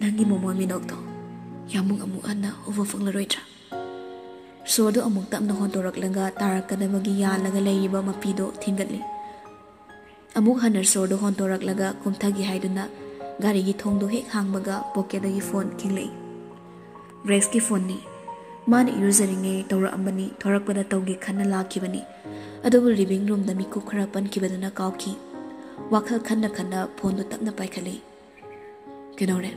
ꯅꯪꯒꯤ ꯃꯣꯃꯣꯟ ꯃꯤꯅꯣꯛꯇꯣ ꯌꯥꯝꯕꯨꯡ ꯑꯃꯨꯛ ꯍꯟꯅ ꯎꯕ ꯐꯪꯂꯔꯣꯏꯗ꯭ꯔꯥ?" ꯁꯣꯔꯗꯨ ꯑꯃꯨꯛ ꯇꯞꯅ ꯍꯣꯟꯗꯣꯔꯛꯂꯒ ꯇꯥꯔꯛꯀꯗꯕꯒꯤ ꯌꯥꯜꯂꯒ ꯂꯩꯔꯤꯕ ꯃꯄꯤꯗꯣ ꯊꯤꯟꯒꯠꯂꯤ꯫ ꯑꯃꯨꯛ ꯍꯟꯅ ꯁꯣꯔꯗꯨ ꯍꯣꯟꯗꯣꯔꯛꯂꯒ ꯀꯨꯝꯊꯒꯦ ꯍꯥꯏꯗꯨꯅ ꯒꯥꯔꯤꯒꯤ ꯊꯣꯡꯗꯨ ꯍꯦꯛ ꯍꯥꯡꯕꯒ ꯄꯣꯀꯦꯠꯇꯒꯤ ꯐꯣꯟ ꯈꯤꯡꯂꯛꯏ꯫ ꯔꯦꯛꯁꯀꯤ ꯐꯣꯟꯅꯤ꯫ ꯃꯥꯅ ꯏꯔꯨꯖꯔꯤꯉꯩ ꯇꯧꯔꯛꯑꯝꯕꯅꯤ, ꯊꯣꯔꯛꯄꯗ ꯇꯧꯒꯦ ꯈꯟꯅ ꯂꯥꯛꯈꯤꯕꯅꯤ꯫ ꯑꯗꯨꯕꯨ ꯂꯤꯚꯤꯡ ꯔꯨꯝꯗ ꯃꯤꯀꯨꯞ ꯈꯔ ꯄꯟꯈꯤꯕꯗꯨꯅ ꯀꯥꯎꯈꯤ꯫ ꯋꯥꯈꯜ ꯈꯟꯅ ꯈꯟꯅ ꯐꯣꯟꯗꯨ ꯇꯞꯅ ꯄꯥꯏꯈꯠꯂꯤ꯫ "ꯀꯩꯗꯧꯔꯦ?"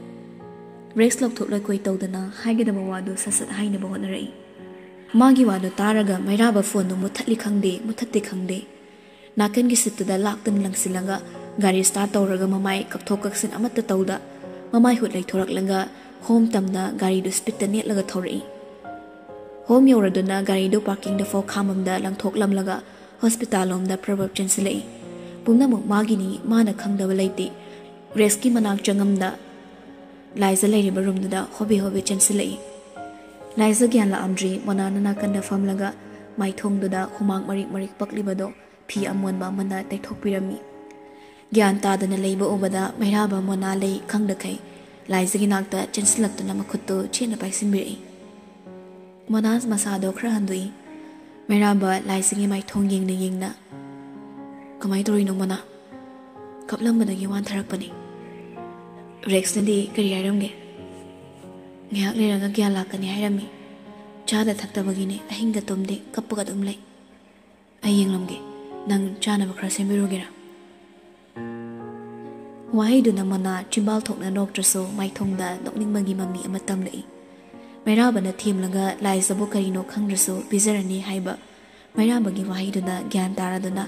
ꯔꯦꯛꯁ ꯂꯧꯊꯣꯛ ꯂꯣꯏꯀꯣꯏ ꯇꯧꯗꯅ ꯍꯥꯏꯒꯗꯕ ꯋꯥꯗꯨ ꯁꯠ ꯁꯠ ꯍꯥꯏꯅꯕ ꯍꯣꯠꯅꯔꯛꯏ꯫ ꯃꯥꯒꯤ ꯋꯥꯗꯨ ꯇꯥꯔꯒ ꯃꯩꯔꯥꯕ ꯐꯣꯟꯗꯨ ꯃꯨꯠꯊꯠꯂꯤ ꯈꯪꯗꯦ, ꯃꯨꯠꯊꯠꯇꯦ ꯈꯪꯗꯦ꯫ ꯅꯥꯀꯟꯒꯤ ꯁꯤꯠꯇꯨꯗ ꯂꯥꯛꯇꯨꯅ ꯂꯪꯁꯤꯜꯂꯒ ꯒꯥꯔꯤ ꯁ꯭ꯇꯥꯔꯠ ꯇꯧꯔꯒ ꯃꯃꯥꯏ ꯀꯞꯊꯣꯛ ꯀꯛꯁꯤꯟ ꯑꯃꯠꯇ ꯇꯧꯗ ꯃꯃꯥꯏ ꯍꯨꯠ ꯂꯩꯊꯣꯔꯛꯂꯒ ꯍꯣꯝ ꯇꯝꯅ ꯒꯥꯔꯤꯗꯨ ꯁ꯭ꯄꯤꯠꯇ ꯅꯦꯠꯂꯒ ꯊꯧꯔꯛꯏ꯫ ꯍꯣꯝ ꯌꯧꯔꯗꯨꯅ ꯒꯥꯔꯤꯗꯨ ꯄꯥꯔꯀꯤꯡꯗ ꯐꯥꯎ ꯈꯥꯝꯃꯝꯗ ꯂꯪꯊꯣꯛꯂꯝꯂꯒ ꯍꯣꯁꯄꯤꯇꯥꯜ ꯂꯣꯝꯗ ꯄ꯭ꯔꯕꯞ ꯆꯦꯟꯁꯤꯜꯂꯛꯏ꯫ ꯄꯨꯝꯅꯃꯛ ꯃꯥꯒꯤꯅꯤ, ꯃꯥꯅ ꯈꯪꯗꯕ ꯂꯩꯇꯦ꯫ ꯔꯦꯛꯁꯀꯤ ꯃꯅꯥꯛ ꯆꯪꯉꯝꯗ ꯂꯥꯏꯖ ꯂꯩꯔꯤꯕ ꯔꯨꯝꯗꯨꯗ ꯍꯣꯕꯦ ꯍꯣꯕꯦ ꯆꯦꯟꯁꯤꯜꯂꯛꯏ꯫ ꯂꯥꯏꯖ ꯒ꯭ꯌꯥꯟ ꯂꯥꯛꯑꯝꯗ꯭ꯔꯤ ꯃꯣꯅꯥꯅ ꯅꯥꯀꯟꯗ ꯐꯝꯂꯒ ꯃꯥꯏꯊꯣꯡꯗꯨꯗ ꯍꯨꯃꯥꯡ ꯃꯔꯤꯛ ꯃꯔꯤꯛ ꯄꯛꯂꯤꯕꯗꯣ ꯐꯤ ꯑꯃꯣꯟꯕ ꯑꯃꯅ ꯇꯩꯊꯣꯛꯄꯤꯔꯝꯃꯤ꯫ ꯒ꯭ꯌꯥꯟ ꯇꯥꯗꯅ ꯂꯩꯕ ꯎꯕꯗ ꯃꯩꯔꯥꯕ ꯃꯣꯅꯥ ꯂꯩ ꯈꯪꯗꯈꯩ ꯂꯥꯏꯖꯒꯤ ꯅꯥꯛꯇ ꯆꯦꯟꯁꯤꯜꯂꯛꯇꯨꯅ ꯃꯈꯨꯠꯇꯨ ꯆꯦꯠꯅ ꯄꯥꯏꯁꯤꯟꯕꯤꯔꯛꯏ꯫ ꯃꯣꯅꯥ ꯃꯁꯥꯗꯣ ꯈꯔ ꯍꯟꯗꯣꯛꯏ꯫ ꯃꯩꯔꯥꯕ ꯂꯥꯏꯖꯒꯤ ꯃꯥꯏꯊꯣꯡ ꯌꯦꯡꯅ ꯌꯦꯡꯅ, "ꯀꯃꯥꯏꯅ ꯇꯧꯔꯤꯅꯣ ꯃꯣꯅꯥ?" "ꯀꯞꯂꯝꯕꯗꯒꯤ ꯋꯥꯟꯊꯔꯛꯄꯅꯤ꯫ ꯔꯦꯛꯁꯅꯗꯤ ꯀꯔꯤ ꯍꯥꯏꯔꯝꯒꯦ?" "ꯉꯥꯏꯍꯥꯛ ꯂꯩꯔꯒ ꯒ꯭ꯌꯥꯟ ꯂꯥꯛꯀꯅꯤ ꯍꯥꯏꯔꯝꯃꯤ꯫ ꯆꯥꯗ ꯊꯛꯇꯕꯒꯤꯅꯦ, ꯑꯍꯤꯡꯒ ꯇꯨꯝꯗꯦ, ꯀꯞꯄꯒ ꯑꯗꯨꯝ ꯂꯩ꯫ ꯑꯩ ꯌꯦꯡꯂꯝꯒꯦ, ꯅꯪ ꯆꯥꯅꯕ ꯈꯔ ꯁꯦꯝꯕꯤꯔꯨꯒꯦꯔꯥ?" ꯋꯥꯍꯩꯗꯨꯅ ꯃꯣꯅꯥ ꯆꯤꯝꯕꯥꯜ ꯊꯣꯛꯅ ꯅꯣꯛꯇ꯭ꯔꯁꯨ ꯃꯥꯏꯊꯣꯡꯗ ꯅꯣꯛꯅꯤꯡꯕꯒꯤ ꯃꯃꯤ ꯑꯃ ꯇꯝꯂꯛꯏ꯫ ꯃꯩꯔꯥꯕꯅ ꯊꯦꯝꯂꯒ ꯂꯥꯏꯖꯕꯨ ꯀꯔꯤꯅꯣ ꯈꯪꯗ꯭ꯔꯁꯨ ꯄꯤꯖꯔꯅꯤ ꯍꯥꯏꯕ ꯃꯩꯔꯥꯕꯒꯤ ꯋꯥꯍꯩꯗꯨꯅ ꯒ꯭ꯌꯥꯟ ꯇꯥꯔꯗꯨꯅ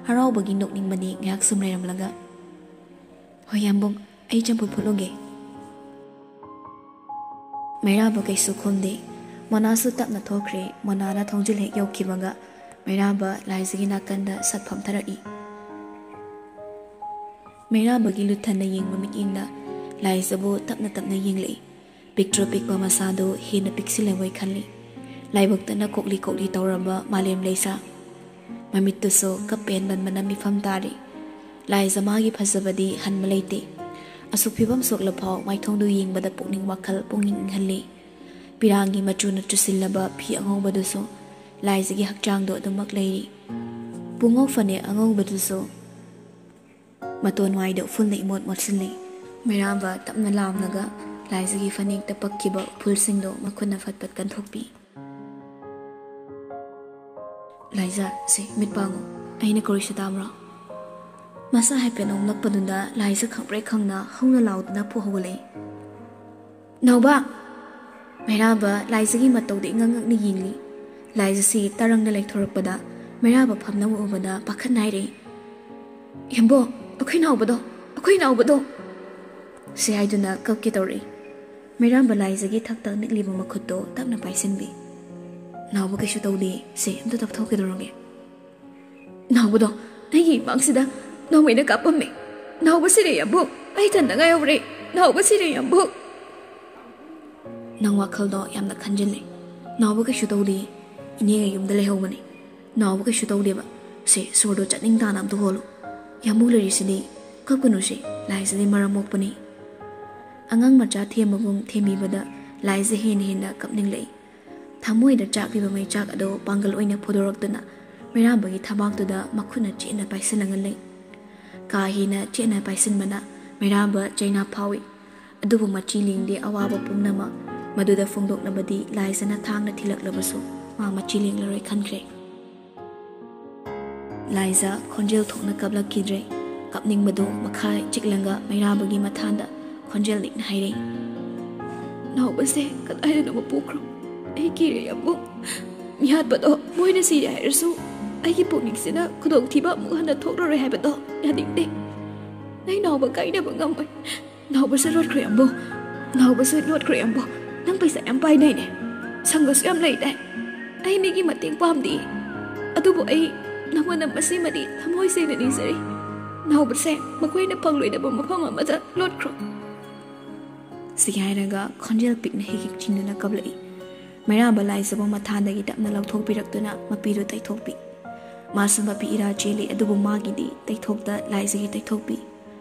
ꯍꯔꯥꯎꯕꯒꯤ ꯅꯣꯛꯅꯤꯡꯕꯅꯤ ꯉꯥꯏꯍꯥꯛ ꯁꯨꯝ ꯂꯩꯔꯝꯂꯒ, "ꯍꯣꯏ ꯌꯥꯝꯕꯨꯡ, ꯑꯩ ꯆꯝꯐꯨꯠ ꯐꯨꯠꯂꯨꯒꯦ꯫" ꯃꯩꯔꯥꯕ ꯀꯩꯁꯨ ꯈꯨꯝꯗꯦ꯫ ꯃꯣꯅꯥꯁꯨ ꯇꯞꯅ ꯊꯣꯛꯈ꯭ꯔꯦ꯫ ꯃꯣꯅꯥꯅ ꯊꯣꯡꯖꯤꯜ ꯍꯦꯛ ꯌꯧꯈꯤꯕꯒ ꯃꯩꯔꯥꯕ ꯂꯥꯏꯖꯒꯤ ꯅꯥꯀꯟꯗ ꯁꯠ ꯐꯝꯊꯔꯛꯏ꯫ ꯃꯩꯔꯥꯕꯒꯤ ꯂꯨꯠꯊꯟꯅ ꯌꯦꯡꯕ ꯃꯤꯠꯌꯦꯡꯗ ꯂꯥꯏꯖꯕꯨ ꯇꯞꯅ ꯇꯞꯅ ꯌꯦꯡꯂꯛꯏ꯫ ꯄꯤꯛꯇ꯭ꯔꯨ ꯄꯤꯛꯄ ꯃꯁꯥꯗꯨ ꯍꯦꯟꯅ ꯄꯤꯛꯁꯤꯜꯂꯕꯣꯏ ꯈꯜꯂꯤ꯫ ꯂꯥꯏꯕꯛꯇꯅ ꯀꯣꯛꯂꯤ ꯀꯣꯛꯂꯤ ꯇꯧꯔꯕ ꯃꯥꯂꯦꯝ ꯂꯩꯁꯥ꯫ ꯃꯃꯤꯠꯇꯨꯁꯨ ꯀꯞ ꯄꯦꯟꯕꯟꯕꯅ ꯃꯤꯐꯝ ꯇꯥꯔꯤ꯫ ꯂꯥꯏꯖ ꯃꯥꯒꯤ ꯐꯖꯕꯗꯤ ꯍꯟꯕ ꯂꯩꯇꯦ꯫ ꯑꯁꯨꯛ ꯐꯤꯕꯝ ꯁꯣꯛꯂꯐꯥꯎ ꯃꯥꯏꯊꯣꯡꯗꯨ ꯌꯦꯡꯕꯗ ꯄꯨꯛꯅꯤꯡ ꯋꯥꯈꯜ ꯄꯨꯡꯏꯪ ꯏꯪꯍꯜꯂꯤ꯫ ꯄꯤꯔꯥꯡꯒꯤ ꯃꯆꯨꯅ ꯆꯨꯁꯤꯜꯂꯕ ꯐꯤ ꯑꯉꯧꯕꯗꯨꯁꯨ ꯂꯥꯏꯖꯒꯤ ꯍꯛꯆꯥꯡꯗꯣ ꯑꯗꯨꯃꯛ ꯂꯩꯔꯤ꯫ ꯄꯨꯡꯉꯧ ꯐꯅꯦꯛ ꯑꯉꯧꯕꯗꯨꯁꯨ ꯃꯇꯣꯟ ꯋꯥꯏꯗ ꯎꯐꯨꯜꯅ ꯏꯃꯣꯠ ꯃꯣꯠꯁꯤꯜꯂꯤ꯫ ꯃꯩꯔꯥꯕ ꯇꯞꯅ ꯂꯥꯝꯂꯒ ꯂꯥꯏꯖꯒꯤ ꯐꯅꯦꯛꯇ ꯄꯛꯈꯤꯕ ꯎꯐꯨꯜꯁꯤꯡꯗꯣ ꯃꯈꯨꯠꯅ ꯐꯠ ꯐꯠ ꯀꯟꯊꯣꯛꯄꯤ꯫ "ꯂꯥꯏꯖ, ꯁꯤ ꯃꯤꯠ ꯄꯥꯡꯉꯨ꯫ ꯑꯩꯅ ꯀꯧꯔꯤꯁꯤ ꯇꯥꯕ꯭ꯔꯣ?" ꯃꯁꯥ ꯍꯥꯏꯐꯦꯠ ꯑꯣꯟꯂꯛꯄꯗꯨꯗ ꯂꯥꯏꯖ ꯈꯪꯄ꯭ꯔꯦꯛ ꯈꯪꯅ ꯍꯧꯅ ꯂꯥꯎꯗꯨꯅ ꯐꯨ ꯍꯧꯒꯠꯂꯛꯏ꯫ "ꯅꯥꯎꯕ!" ꯃꯩꯔꯥꯕ ꯂꯥꯏꯖꯒꯤ ꯃꯇꯧꯗ ꯏꯉꯛ ꯉꯛꯅ ꯌꯦꯡꯂꯤ꯫ ꯂꯥꯏꯖꯁꯤ ꯇꯔꯪꯅ ꯂꯩꯊꯣꯔꯛꯄꯗ ꯃꯩꯔꯥꯕ ꯐꯝꯅꯕ ꯎꯕꯗ ꯄꯥꯈꯠꯅ ꯍꯥꯏꯔꯛꯏ, "ꯍꯦꯝꯕꯣ, ꯑꯩꯈꯣꯏ ꯅꯥꯎꯕꯗꯣ, ꯑꯩꯈꯣꯏ ꯅꯥꯎꯕꯗꯣ!" ꯁꯤ ꯍꯥꯏꯗꯨꯅ ꯀꯞꯀꯦ ꯇꯧꯔꯛꯏ꯫ ꯃꯩꯔꯥꯕ ꯂꯥꯏꯖꯒꯤ ꯊꯛꯇ ꯅꯤꯛꯂꯤꯕ ꯃꯈꯨꯠꯇꯣ ꯇꯞꯅ ꯄꯥꯏꯁꯤꯟꯕꯤ꯫ "ꯅꯥꯎꯕ ꯀꯩꯁꯨ ꯇꯧꯗꯦ, ꯁꯦ ꯑꯝꯇ ꯇꯞꯊꯣꯛꯀꯦ ꯇꯧꯔꯒꯦ꯫ ꯅꯥꯎꯕꯗꯣ ꯑꯩꯒꯤ ꯏꯃꯥꯡꯁꯤꯗ ꯅꯣꯡꯃꯩꯅ ꯀꯥꯞꯄꯝꯃꯦ꯫ ꯅꯥꯎꯕ ꯁꯤꯔꯦ ꯌꯥꯝꯕꯨꯡ, ꯑꯩ ꯏꯊꯟꯗ ꯉꯥꯏꯍꯧꯔꯦ꯫" ꯅꯥꯎꯕ ꯁꯤꯔꯦ, ꯌꯥꯝꯕꯨꯡ꯫ ꯅꯪ ꯋꯥꯈꯜꯗꯣ ꯌꯥꯝꯅ ꯈꯟꯖꯤꯜꯂꯦ꯫ ꯅꯥꯎꯕ ꯀꯩꯁꯨ ꯇꯧꯗꯦ꯫ ꯏꯅꯦꯒ ꯌꯨꯝꯗ ꯂꯩꯍꯧꯕꯅꯦ꯫ ꯅꯥꯎꯕ ꯀꯩꯁꯨ ꯇꯧꯗꯦꯕ꯫ ꯁꯦ, ꯁꯣꯔꯗꯣ ꯆꯠꯅꯤꯡ ꯇꯥꯅ ꯑꯝꯇ ꯍꯣꯜꯂꯨ꯫ ꯌꯥꯝꯕꯨꯡ ꯂꯩꯔꯤꯁꯤꯗꯤ꯫ ꯀꯞꯀꯅꯨꯁꯦ, ꯂꯥꯏꯖꯗꯤ ꯃꯔꯝ ꯃꯣꯛꯄꯅꯤ꯫ ꯑꯉꯥꯡ ꯃꯆꯥ ꯊꯦꯝꯕꯒꯨꯝ ꯊꯦꯝꯕꯤꯕꯗ ꯂꯥꯏꯖ ꯍꯦꯟꯅ ꯍꯦꯟꯅ ꯀꯞꯅꯤꯡꯂꯛꯏ꯫ ꯊꯃꯣꯏꯗ ꯆꯥꯛꯂꯤꯕ ꯃꯩꯆꯥꯛ ꯑꯗꯨ ꯄꯥꯡꯒꯜ ꯑꯣꯏꯅ ꯐꯣꯡꯗꯣꯔꯛꯇꯨꯅ ꯃꯩꯔꯥꯕꯒꯤ ꯊꯕꯥꯛꯇꯨꯗ ꯃꯈꯨꯠꯅ ꯆꯦꯠꯅ ꯄꯥꯏꯁꯤꯜꯂꯒ ꯂꯩ꯫ ꯀꯥ ꯍꯦꯟꯅ ꯆꯦꯠꯅ ꯄꯥꯏꯁꯤꯟꯕꯅ ꯃꯩꯔꯥꯕ ꯆꯩꯅꯥ ꯐꯥꯎꯏ꯫ ꯑꯗꯨꯕꯨ ꯃꯆꯤ ꯂꯦꯡꯗꯦ꯫ ꯑꯋꯥꯕ ꯄꯨꯝꯅꯃꯛ ꯃꯗꯨꯗ ꯐꯣꯡꯗꯣꯛꯅꯕꯗꯤ ꯂꯥꯏꯖꯅ ꯊꯥꯡꯅ ꯊꯤꯜꯂꯛꯂꯕꯁꯨ ꯃꯥ ꯃꯆꯤ ꯂꯦꯡꯂꯔꯣꯏ ꯈꯟꯈ꯭ꯔꯦ꯫ ꯂꯥꯏꯖ ꯈꯣꯟꯖꯦꯜ ꯊꯣꯛꯅ ꯀꯞꯂꯛꯈꯤꯗ꯭ꯔꯦ꯫ ꯀꯞꯅꯤꯡꯕꯗꯨ ꯃꯈꯥ ꯆꯤꯛꯂꯒ ꯃꯩꯔꯥꯕꯒꯤ ꯃꯊꯥꯟꯗ ꯈꯣꯟꯖꯦꯜ ꯂꯤꯛꯅ ꯍꯥꯏꯔꯛꯏ꯫ ꯅꯥꯎꯕꯁꯦ ꯀꯗꯥꯏꯗꯅꯣꯃ ꯄꯨꯈ꯭ꯔꯣ꯫ ꯑꯩ ꯀꯤꯔꯦ, ꯌꯥꯝꯕꯨꯡ꯫ ꯃꯤꯍꯥꯠꯄꯗꯣ ꯃꯣꯏꯅ ꯁꯤꯔꯦ ꯍꯥꯏꯔꯁꯨ ꯑꯩꯒꯤ ꯄꯨꯛꯅꯤꯡꯁꯤꯅ ꯈꯨꯗꯣꯡꯊꯤꯕ ꯑꯃꯨꯛ ꯍꯟꯅ ꯊꯣꯛꯂꯔꯣꯏ ꯍꯥꯏꯕꯗꯣ ꯌꯥꯅꯤꯡꯗꯦ꯫ ꯑꯩ ꯅꯥꯎꯕ ꯀꯥꯏꯅꯕ ꯉꯝꯃꯣꯏ꯫ ꯅꯥꯎꯕꯁꯦ ꯂꯣꯠꯈ꯭ꯔꯦ ꯑꯝꯕꯣ꯫ ꯅꯥꯎꯕꯁꯦ ꯂꯣꯠꯈ꯭ꯔꯦ ꯑꯝꯕꯣ꯫ ꯅꯪ ꯄꯩꯁꯥ ꯌꯥꯝ ꯄꯥꯏꯗꯥꯏꯅꯦ? ꯁꯪꯒꯁꯨ ꯌꯥꯝ ꯂꯩꯗꯥꯏ? ꯑꯩ ꯃꯤꯒꯤ ꯃꯇꯦꯡ ꯄꯥꯝꯗꯦ꯫ ꯑꯗꯨꯕꯨ ꯑꯩ ꯅꯉꯣꯟꯗ ꯃꯁꯤꯃꯗꯤ ꯊꯃꯣꯏ ꯁꯦꯡꯅ ꯅꯤꯖꯔꯤ꯫ ꯅꯥꯎꯕꯁꯦ ꯃꯈꯣꯏꯅ ꯐꯪꯂꯣꯏꯗꯕ ꯃꯐꯝ ꯑꯃꯗ ꯂꯣꯠꯈ꯭ꯔꯣ꯫ ꯁꯤ ꯍꯥꯏꯔꯒ ꯈꯣꯟꯖꯦꯜ ꯄꯤꯛꯅ ꯍꯤꯛ ꯍꯤꯛ ꯆꯤꯡꯗꯨꯅ ꯀꯞꯂꯛꯏ꯫ ꯃꯩꯔꯥꯕ ꯂꯥꯏꯖꯕꯨ ꯃꯊꯥꯗꯒꯤ ꯇꯞꯅ ꯂꯧꯊꯣꯛꯄꯤꯔꯛꯇꯨꯅ ꯃꯄꯤꯗꯨ ꯇꯩꯊꯣꯛꯄꯤ꯫ ꯃꯥꯁꯨ ꯃꯄꯤ ꯏꯔꯥ ꯆꯦꯜꯂꯤ, ꯑꯗꯨꯕꯨ ꯃꯥꯒꯤꯗꯤ ꯇꯩꯊꯣꯛꯇ ꯂꯥꯏꯖꯒꯤ ꯇꯩꯊꯣꯛꯄꯤ꯫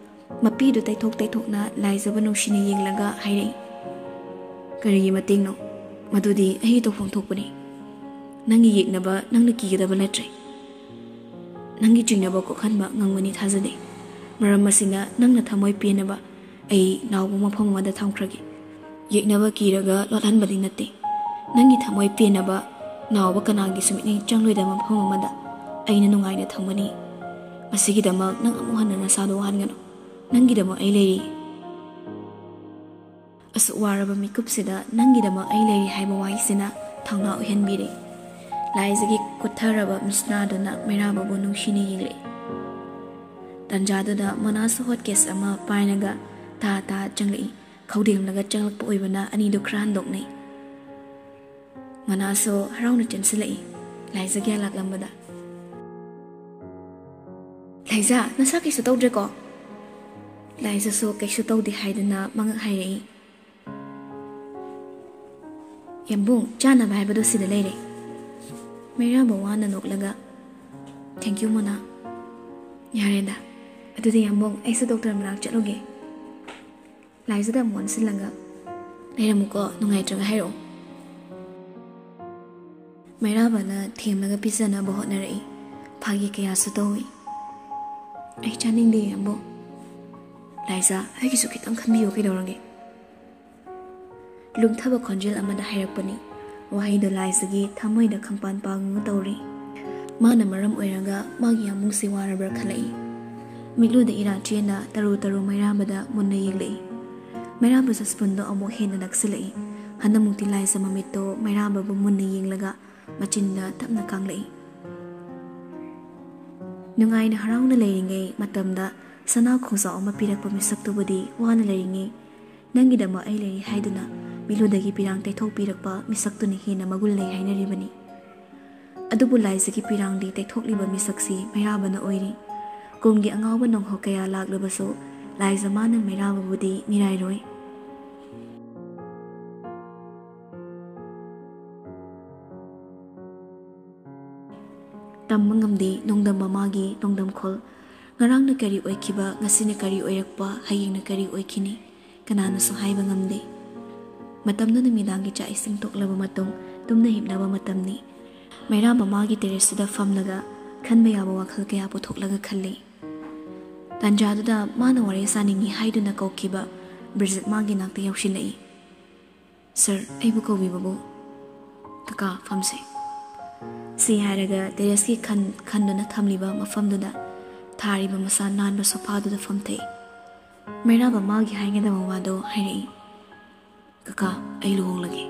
ꯃꯄꯤꯗꯨ ꯇꯩꯊꯣꯛ ꯇꯩꯊꯣꯛꯅ ꯂꯥꯏꯖꯕꯨ ꯅꯨꯡꯁꯤꯅ ꯌꯦꯡꯂꯒ ꯍꯥꯏꯔꯛꯏ, "ꯀꯔꯤꯒꯤ ꯃꯇꯦꯡꯅꯣ? ꯃꯗꯨꯗꯤ ꯑꯩꯒꯤ ꯇꯧꯐꯝ ꯊꯣꯛꯄꯅꯤ꯫ ꯅꯪꯒꯤ ꯌꯦꯛꯅꯕ ꯅꯪꯅ ꯀꯤꯒꯗꯕ ꯅꯠꯇ꯭ꯔꯦ꯫ ꯅꯪꯒꯤ ꯆꯤꯡꯅꯕ ꯀꯣꯛꯍꯟꯕ ꯉꯝꯒꯅꯤ ꯊꯥꯖꯗꯦ꯫ ꯃꯔꯝ ꯑꯁꯤꯅ ꯅꯪꯅ ꯊꯃꯣꯏ ꯄꯦꯟꯅꯕ ꯑꯩ ꯅꯥꯎꯕ ꯃꯐꯝ ꯑꯃꯗ ꯊꯝꯈ꯭ꯔꯒꯦ꯫ ꯌꯦꯛꯅꯕ ꯀꯤꯔꯒ ꯂꯣꯠꯍꯟꯕꯗꯤ ꯅꯠꯇꯦ꯫ ꯅꯪꯒꯤ ꯊꯃꯣꯏ ꯄꯦꯟꯅꯕ ꯅꯥꯎꯕ ꯀꯅꯥꯒꯤꯁꯨ ꯃꯤꯠꯌꯦꯡ ꯆꯪꯂꯣꯏꯗꯕ ꯃꯐꯝ ꯑꯃꯗ ꯑꯩꯅ ꯅꯨꯡꯉꯥꯏꯅ ꯊꯝꯒꯅꯤ꯫ ꯃꯁꯤꯒꯤꯗꯃꯛ ꯅꯪ ꯑꯃꯨꯛ ꯍꯟꯅ ꯅꯁꯥꯗꯣ ꯋꯥꯍꯟꯒꯅꯨ꯫ ꯅꯪꯒꯤꯗꯃꯛ ꯑꯩ ꯂꯩꯔꯤ꯫" ꯑꯁꯨꯛ ꯋꯥꯔꯕ ꯃꯤꯀꯨꯞꯁꯤꯗ ꯅꯪꯒꯤꯗꯃꯛ ꯑꯩ ꯂꯩꯔꯤ ꯍꯥꯏꯕ ꯋꯥꯍꯩꯁꯤꯅ ꯊꯧꯅꯥ ꯑꯣꯏꯍꯟꯕꯤꯔꯦ꯫ ꯂꯥꯏꯖꯒꯤ ꯀꯨꯠꯊꯔꯕ ꯃꯤꯠꯁꯅꯥꯗꯨꯅ ꯃꯩꯔꯥꯕꯕꯨ ꯅꯨꯡꯁꯤꯅ ꯌꯦꯡꯂꯛꯏ꯫ ꯇꯟꯖꯥꯗꯨꯗ ꯃꯅꯥꯁꯨ ꯍꯣꯠꯀꯦꯁ ꯑꯃ ꯄꯥꯏꯔꯒ ꯇꯥ ꯇꯥ ꯆꯪꯂꯛꯏ꯫ ꯈꯧꯗꯦꯡꯂꯒ ꯆꯪꯂꯛꯄ ꯑꯣꯏꯕꯅ ꯑꯅꯤꯗꯨ ꯈꯔ ꯍꯟꯗꯣꯛꯅꯩ꯫ ꯃꯅꯥꯁꯨ ꯍꯔꯥꯎꯅ ꯆꯦꯟꯁꯤꯜꯂꯛꯏ꯫ ꯂꯥꯏꯖ ꯒ꯭ꯌꯥꯟ ꯂꯥꯛꯂꯝꯕꯗ, "ꯂꯥꯏꯖ, ꯅꯁꯥ ꯀꯩꯁꯨ ꯇꯧꯗ꯭ꯔꯦꯀꯣ?" ꯂꯥꯏꯖꯁꯨ ꯀꯩꯁꯨ ꯇꯧꯗꯦ ꯍꯥꯏꯗꯨꯅ ꯃꯉꯛ ꯍꯥꯏꯔꯛꯏ꯫ "ꯌꯥꯝꯕꯨꯡ, ꯆꯥꯅꯕ ꯍꯥꯏꯕꯗꯣ ꯁꯤꯗ ꯂꯩꯔꯦ꯫" ꯃꯩꯔꯥꯕ ꯋꯥꯅ ꯅꯣꯛꯂꯒ, "Thank you, ꯃꯣꯅꯥ꯫ ꯌꯥꯔꯦꯗ, ꯑꯗꯨꯗꯤ ꯌꯥꯝꯕꯨꯡ, ꯑꯩꯁꯨ ꯗꯣꯛꯇꯔ ꯃꯅꯥꯛ ꯆꯠꯂꯨꯒꯦ꯫" ꯂꯥꯏꯖꯗ ꯑꯃꯨꯛ ꯑꯣꯟꯁꯤꯜꯂꯒ, "ꯂꯩꯔꯝꯃꯨꯀꯣ, ꯅꯨꯡꯉꯥꯏꯇ꯭ꯔꯒ ꯍꯥꯏꯔꯛꯑꯣ꯫" ꯃꯩꯔꯥꯕꯅ ꯊꯦꯝꯂꯒ ꯄꯤꯖꯅꯕ ꯍꯣꯠꯅꯔꯛꯏ꯫ ꯐꯥꯒꯤ ꯀꯌꯥꯁꯨ ꯇꯧꯏ꯫ "ꯑꯩ ꯆꯥꯅꯤꯡꯗꯦ, ꯌꯥꯝꯕꯨꯡ꯫" "ꯂꯥꯏꯖ, ꯑꯩꯒꯤꯁꯨ ꯈꯤꯇꯪ ꯈꯟꯕꯤꯌꯨ, ꯀꯩꯗꯧꯔꯒꯦ?" ꯂꯨꯝꯊꯕ ꯈꯣꯟꯖꯦꯜ ꯑꯃꯗ ꯍꯥꯏꯔꯛꯄꯅꯤ꯫ ꯋꯥꯍꯩꯗꯣ ꯂꯥꯏꯖꯒꯤ ꯊꯃꯣꯏꯗ ꯈꯪꯄꯥꯟ ꯄꯥꯡꯉꯨ ꯇꯧꯔꯤ꯫ ꯃꯥꯅ ꯃꯔꯝ ꯑꯣꯏꯔꯒ ꯃꯥꯒꯤ ꯌꯥꯝꯕꯨꯡꯁꯤ ꯋꯥꯔꯕ꯭ꯔꯥ ꯈꯜꯂꯛꯏ꯫ ꯃꯤꯠꯂꯨꯗ ꯏꯔꯥ ꯆꯦꯟꯅ ꯇꯔꯨ ꯇꯔꯨ ꯃꯩꯔꯥꯕꯗ ꯃꯨꯟꯅ ꯌꯦꯡꯂꯛꯏ꯫ ꯃꯩꯔꯥꯕꯁꯨ ꯁ꯭ꯄꯨꯟꯗꯣ ꯑꯃꯨꯛ ꯍꯦꯟꯅ ꯅꯛꯁꯤꯜꯂꯛꯏ꯫ ꯍꯟꯗꯛꯃꯨꯛꯇꯤ ꯂꯥꯏꯖ ꯃꯃꯤꯠꯇꯣ ꯃꯩꯔꯥꯕꯕꯨ ꯃꯨꯟꯅ ꯌꯦꯡꯂꯒ ꯃꯆꯤꯟꯗ ꯇꯞꯅ ꯀꯥꯡꯂꯛꯏ꯫ ꯅꯨꯡꯉꯥꯏꯅ ꯍꯔꯥꯎꯅ ꯂꯩꯔꯤꯉꯩ ꯃꯇꯝꯗ ꯁꯅꯥ ꯈꯣꯡꯖꯥꯎ ꯑꯃ ꯄꯤꯔꯛꯄ ꯃꯤꯁꯛꯇꯨꯕꯨꯗꯤ ꯋꯥꯅ ꯂꯩꯔꯤꯉꯩ ꯅꯪꯒꯤꯗꯃꯛ ꯑꯩ ꯂꯩꯔꯤ ꯍꯥꯏꯗꯨꯅ ꯃꯤꯠꯂꯨꯗꯒꯤ ꯄꯤꯔꯥꯡ ꯇꯩꯊꯣꯛꯄꯤꯔꯛꯄ ꯃꯤꯁꯛꯇꯨꯅ ꯍꯦꯟꯅ ꯃꯒꯨꯟ ꯂꯩ ꯍꯥꯏꯅꯔꯤꯕꯅꯤ꯫ ꯑꯗꯨꯕꯨ ꯂꯥꯏꯖꯒꯤ ꯄꯤꯔꯥꯡꯗꯤ ꯇꯩꯊꯣꯛꯂꯤꯕ ꯃꯤꯁꯛꯁꯤ ꯃꯩꯔꯥꯕꯅ ꯑꯣꯏꯔꯤ꯫ ꯀꯨꯝꯒꯤ ꯑꯉꯥꯎꯕ ꯅꯣꯡꯍꯧ ꯀꯌꯥ ꯂꯥꯛꯂꯕꯁꯨ ꯂꯥꯏꯖ ꯃꯥꯅ ꯃꯩꯔꯥꯕꯕꯨꯗꯤ ꯃꯤꯔꯥꯏꯔꯣꯏ꯫ ꯇꯝꯕ ꯉꯝꯗꯦ ꯅꯣꯡꯗꯝ ꯃꯃꯥꯒꯤ ꯅꯣꯡꯗꯝꯈꯣꯜ꯫ ꯉꯔꯥꯡꯅ ꯀꯔꯤ ꯑꯣꯏꯈꯤꯕ, ꯉꯁꯤꯅ ꯀꯔꯤ ꯑꯣꯏꯔꯛꯄ, ꯍꯌꯦꯡꯅ ꯀꯔꯤ ꯑꯣꯏꯈꯤꯅꯤ, ꯀꯅꯥꯅꯁꯨ ꯍꯥꯏꯕ ꯉꯝꯗꯦ꯫ ꯃꯇꯝꯗꯨ ꯅꯨꯃꯤꯗꯥꯡꯒꯤ ꯆꯥꯛ ꯏꯁꯤꯡ ꯇꯣꯛꯂꯕ ꯃꯇꯨꯡ ꯇꯨꯝꯅ ꯍꯤꯞꯅꯕ ꯃꯇꯝꯅꯤ꯫ ꯃꯩꯔꯥꯕ ꯃꯥꯒꯤ ꯇꯦꯔꯦꯁꯇꯨꯗ ꯐꯝꯂꯒ ꯈꯟꯕ ꯌꯥꯕ ꯋꯥꯈꯜ ꯀꯌꯥ ꯄꯨꯊꯣꯛꯂꯒ ꯈꯜꯂꯤ꯫ ꯇꯥꯟꯖꯥꯗꯨꯗ ꯃꯥꯅ ꯋꯥꯔꯤ ꯁꯥꯅꯤꯡꯏ ꯍꯥꯏꯗꯨꯅ ꯀꯧꯈꯤꯕ ꯕ꯭ꯔꯤꯖꯤꯠ ꯃꯥꯒꯤ ꯅꯥꯛꯇ ꯌꯧꯁꯤꯜꯂꯛꯏ꯫ "ꯁꯥꯔ, ꯑꯩꯕꯨ ꯀꯧꯕꯤꯕꯕꯨ?" "ꯀꯀꯥ, ꯐꯝꯁꯦ꯫" ꯁꯤ ꯍꯥꯏꯔꯒ ꯇꯦꯔꯦꯁꯀꯤ ꯈꯟ ꯈꯟꯗꯨꯅ ꯊꯝꯂꯤꯕ ꯃꯐꯝꯗꯨꯗ ꯊꯥꯔꯤꯕ ꯃꯁꯥ ꯅꯥꯟꯕ ꯁꯣꯐꯥꯗꯨꯗ ꯐꯝꯊꯩ꯫ ꯃꯩꯔꯥꯕ ꯃꯥꯒꯤ ꯍꯥꯏꯒꯗꯕ ꯋꯥꯗꯣ ꯍꯥꯏꯔꯛꯏ꯫ "ꯀꯀꯥ, ꯑꯩ ꯂꯨꯍꯣꯡꯂꯒꯦ꯫"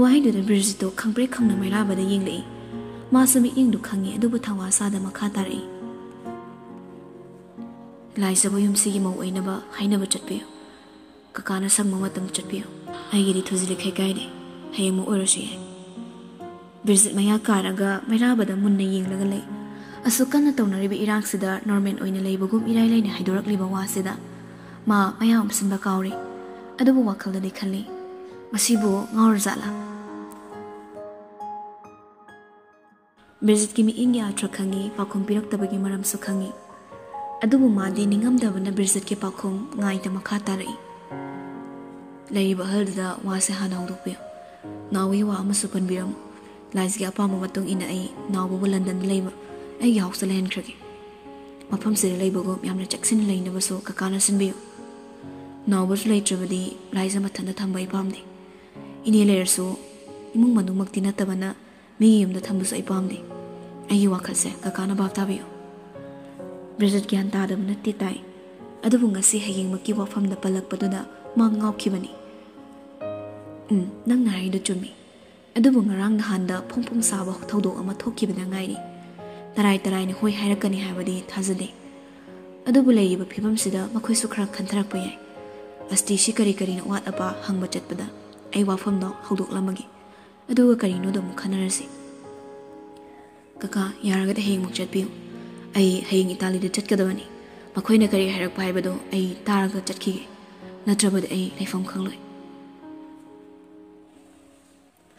ꯋꯥꯍꯩꯗꯨꯗ ꯕ꯭ꯔꯤꯖꯤꯠꯇꯣ ꯈꯪꯄ꯭ꯔꯦꯛ ꯈꯪꯅ ꯃꯩꯔꯥꯕꯗ ꯌꯦꯡꯂꯛꯏ꯫ ꯃꯥꯁꯨ ꯃꯤꯠꯌꯦꯡꯗꯨ ꯈꯪꯉꯤ, ꯑꯗꯨꯕꯨ ꯊꯋꯥ ꯁꯥꯗ ꯃꯈꯥ ꯇꯥꯔꯛꯏ꯫ "ꯂꯥꯏꯖꯕ ꯌꯨꯝꯁꯤꯒꯤ ꯃꯧ ꯑꯣꯏꯅꯕ ꯍꯥꯏꯅꯕ ꯆꯠꯄꯤꯌꯨ꯫ ꯀꯀꯥꯅ ꯁꯪꯕ ꯃꯇꯝꯗ ꯆꯠꯄꯤꯌꯨ꯫ ꯑꯩꯒꯤꯗꯤ ꯊꯨꯖꯤꯜꯂꯛꯈꯩ ꯀꯥꯏꯗꯦ꯫ ꯍꯌꯦꯡꯃꯨꯛ ꯑꯣꯏꯔꯁꯨ ꯌꯥꯏ꯫" ꯕꯤꯔꯖꯤꯠ ꯃꯌꯥ ꯀꯥꯔꯒ ꯃꯩꯔꯥꯕꯗ ꯃꯨꯟꯅ ꯌꯦꯡꯂꯒ ꯂꯩ꯫ ꯑꯁꯨꯛ ꯀꯟꯅ ꯇꯧꯅꯔꯤꯕ ꯏꯔꯥꯡꯁꯤꯗ ꯅꯣꯔꯃꯦꯜ ꯑꯣꯏꯅ ꯂꯩꯕꯒꯨꯝ ꯏꯔꯥꯏ ꯂꯥꯏꯅ ꯍꯥꯏꯗꯣꯔꯛꯂꯤꯕ ꯋꯥꯁꯤꯗ ꯃꯥ ꯃꯌꯥ ꯎꯝꯁꯤꯟꯕ ꯀꯥꯎꯔꯦ꯫ ꯑꯗꯨꯕꯨ ꯋꯥꯈꯜꯗꯗꯤ ꯈꯜꯂꯤ, "ꯃꯁꯤꯕꯨ ꯉꯥꯎꯔꯖꯥꯠꯂꯥ?" ꯕ꯭ꯔꯤꯖꯤꯠꯀꯤ ꯃꯤꯠꯌꯦꯡꯒꯤ ꯑꯥꯔꯊ ꯈꯪꯉꯤ, ꯄꯥꯎꯈꯨꯝ ꯄꯤꯔꯛꯇꯕꯒꯤ ꯃꯔꯝꯁꯨ ꯈꯪꯉꯤ꯫ ꯑꯗꯨꯕꯨ ꯃꯥꯗꯤ ꯅꯤꯡꯉꯝꯗꯕꯅ ꯕ꯭ꯔꯤꯖꯤꯠꯀꯤ ꯄꯥꯎꯈꯨꯝ ꯉꯥꯏꯗ ꯃꯈꯥ ꯇꯥꯔꯛꯏ꯫ ꯂꯩꯔꯤꯕ ꯑꯍꯜꯗꯨꯗ ꯋꯥꯁꯦ ꯍꯥꯟꯅ ꯍꯧꯗꯣꯛꯄꯤꯌꯨ꯫ ꯅꯥꯎꯒꯤ ꯋꯥ ꯑꯃꯁꯨ ꯄꯟꯕꯤꯔꯝꯃꯨ꯫ ꯂꯥꯏꯖꯒꯤ ꯑꯄꯥꯝꯕ ꯃꯇꯨꯡ ꯏꯟꯅ ꯑꯩ ꯅꯥꯎꯕꯕꯨ ꯂꯟꯗꯟꯗ ꯂꯩꯕ ꯑꯩꯒꯤ ꯍꯥꯎꯁꯇ ꯂꯩꯍꯟꯈ꯭ꯔꯒꯦ꯫ ꯃꯐꯝꯁꯤꯗ ꯂꯩꯕꯒꯨꯝ ꯌꯥꯝꯅ ꯆꯦꯛꯁꯤꯟꯅ ꯂꯩꯅꯕꯁꯨ ꯀꯀꯥꯅ ꯁꯤꯟꯕꯤꯌꯨ꯫ ꯅꯥꯎꯕꯁꯨ ꯂꯩꯇ꯭ꯔꯕꯗꯤ ꯂꯥꯏꯖ ꯃꯊꯟꯇ ꯊꯝꯕ ꯑꯩ ꯄꯥꯝꯗꯦ꯫ ꯏꯅꯦ ꯂꯩꯔꯁꯨ ꯏꯃꯨꯡ ꯃꯅꯨꯡꯃꯛꯇꯤ ꯅꯠꯇꯕꯅ ꯃꯤꯒꯤ ꯌꯨꯝꯗ ꯊꯝꯕꯁꯨ ꯑꯩ ꯄꯥꯝꯗꯦ꯫ ꯑꯩꯒꯤ ꯋꯥꯈꯜꯁꯦ ꯀꯀꯥꯅ ꯚꯥꯞ ꯇꯥꯕꯤꯌꯨ꯫" ꯕ꯭ꯔꯤꯖꯤꯠ ꯒ꯭ꯌꯥꯟ ꯇꯥꯗꯕ ꯅꯠꯇꯦ ꯇꯥꯏ, ꯑꯗꯨꯕꯨ ꯉꯁꯤ ꯍꯌꯦꯡꯃꯛꯀꯤ ꯋꯥꯐꯝꯗ ꯄꯜꯂꯛꯄꯗꯨꯗ ꯃꯥ ꯉꯥꯎꯈꯤꯕꯅꯤ꯫ "ꯎꯝ, ꯅꯪꯅ ꯍꯥꯏꯔꯤꯗꯨ ꯆꯨꯝꯃꯤ꯫ ꯑꯗꯨꯕꯨ ꯉꯔꯥꯡ ꯅꯍꯥꯟꯗ ꯐꯣꯡ ꯐꯣꯡ ꯁꯥꯕ ꯊꯧꯗꯣꯛ ꯑꯃ ꯊꯣꯛꯈꯤꯕꯗ ꯉꯥꯏꯔꯤ꯫ ꯇꯔꯥꯏ ꯇꯔꯥꯏꯅ ꯍꯣꯏ ꯍꯥꯏꯔꯛꯀꯅꯤ ꯍꯥꯏꯕꯗꯤ ꯊꯥꯖꯗꯦ꯫ ꯑꯗꯨꯕꯨ ꯂꯩꯔꯤꯕ ꯐꯤꯕꯝꯁꯤꯗ ꯃꯈꯣꯏꯁꯨ ꯈꯔ ꯈꯟꯊꯔꯛꯄ ꯌꯥꯏ꯫ ꯑꯁꯇꯤꯁꯤ ꯀꯔꯤ ꯀꯔꯤꯅ ꯑꯋꯥꯠ ꯑꯄꯥ ꯍꯪꯕ ꯆꯠꯄꯗ ꯑꯩ ꯋꯥꯐꯝꯗꯣ ꯍꯧꯗꯣꯛꯂꯝꯃꯒꯦ꯫ ꯑꯗꯨꯒ ꯀꯔꯤꯅꯣꯗꯣ ꯑꯃꯨꯛ ꯈꯟꯅꯔꯁꯤ꯫" "ꯀꯀꯥ, ꯌꯥꯔꯒꯗꯤ ꯍꯌꯦꯡꯃꯨꯛ ꯆꯠꯄꯤꯌꯨ꯫ ꯑꯩ ꯍꯌꯦꯡ ꯏꯇꯥꯂꯤꯗ ꯆꯠꯀꯗꯕꯅꯤ꯫ ꯃꯈꯣꯏꯅ ꯀꯔꯤ ꯍꯥꯏꯔꯛꯄ ꯍꯥꯏꯕꯗꯨ ꯑꯩ ꯇꯥꯔꯒ ꯆꯠꯈꯤꯒꯦ꯫ ꯅꯠꯇ꯭ꯔꯕꯗꯤ ꯑꯩ ꯂꯩꯐꯝ ꯈꯪꯂꯣꯏ꯫"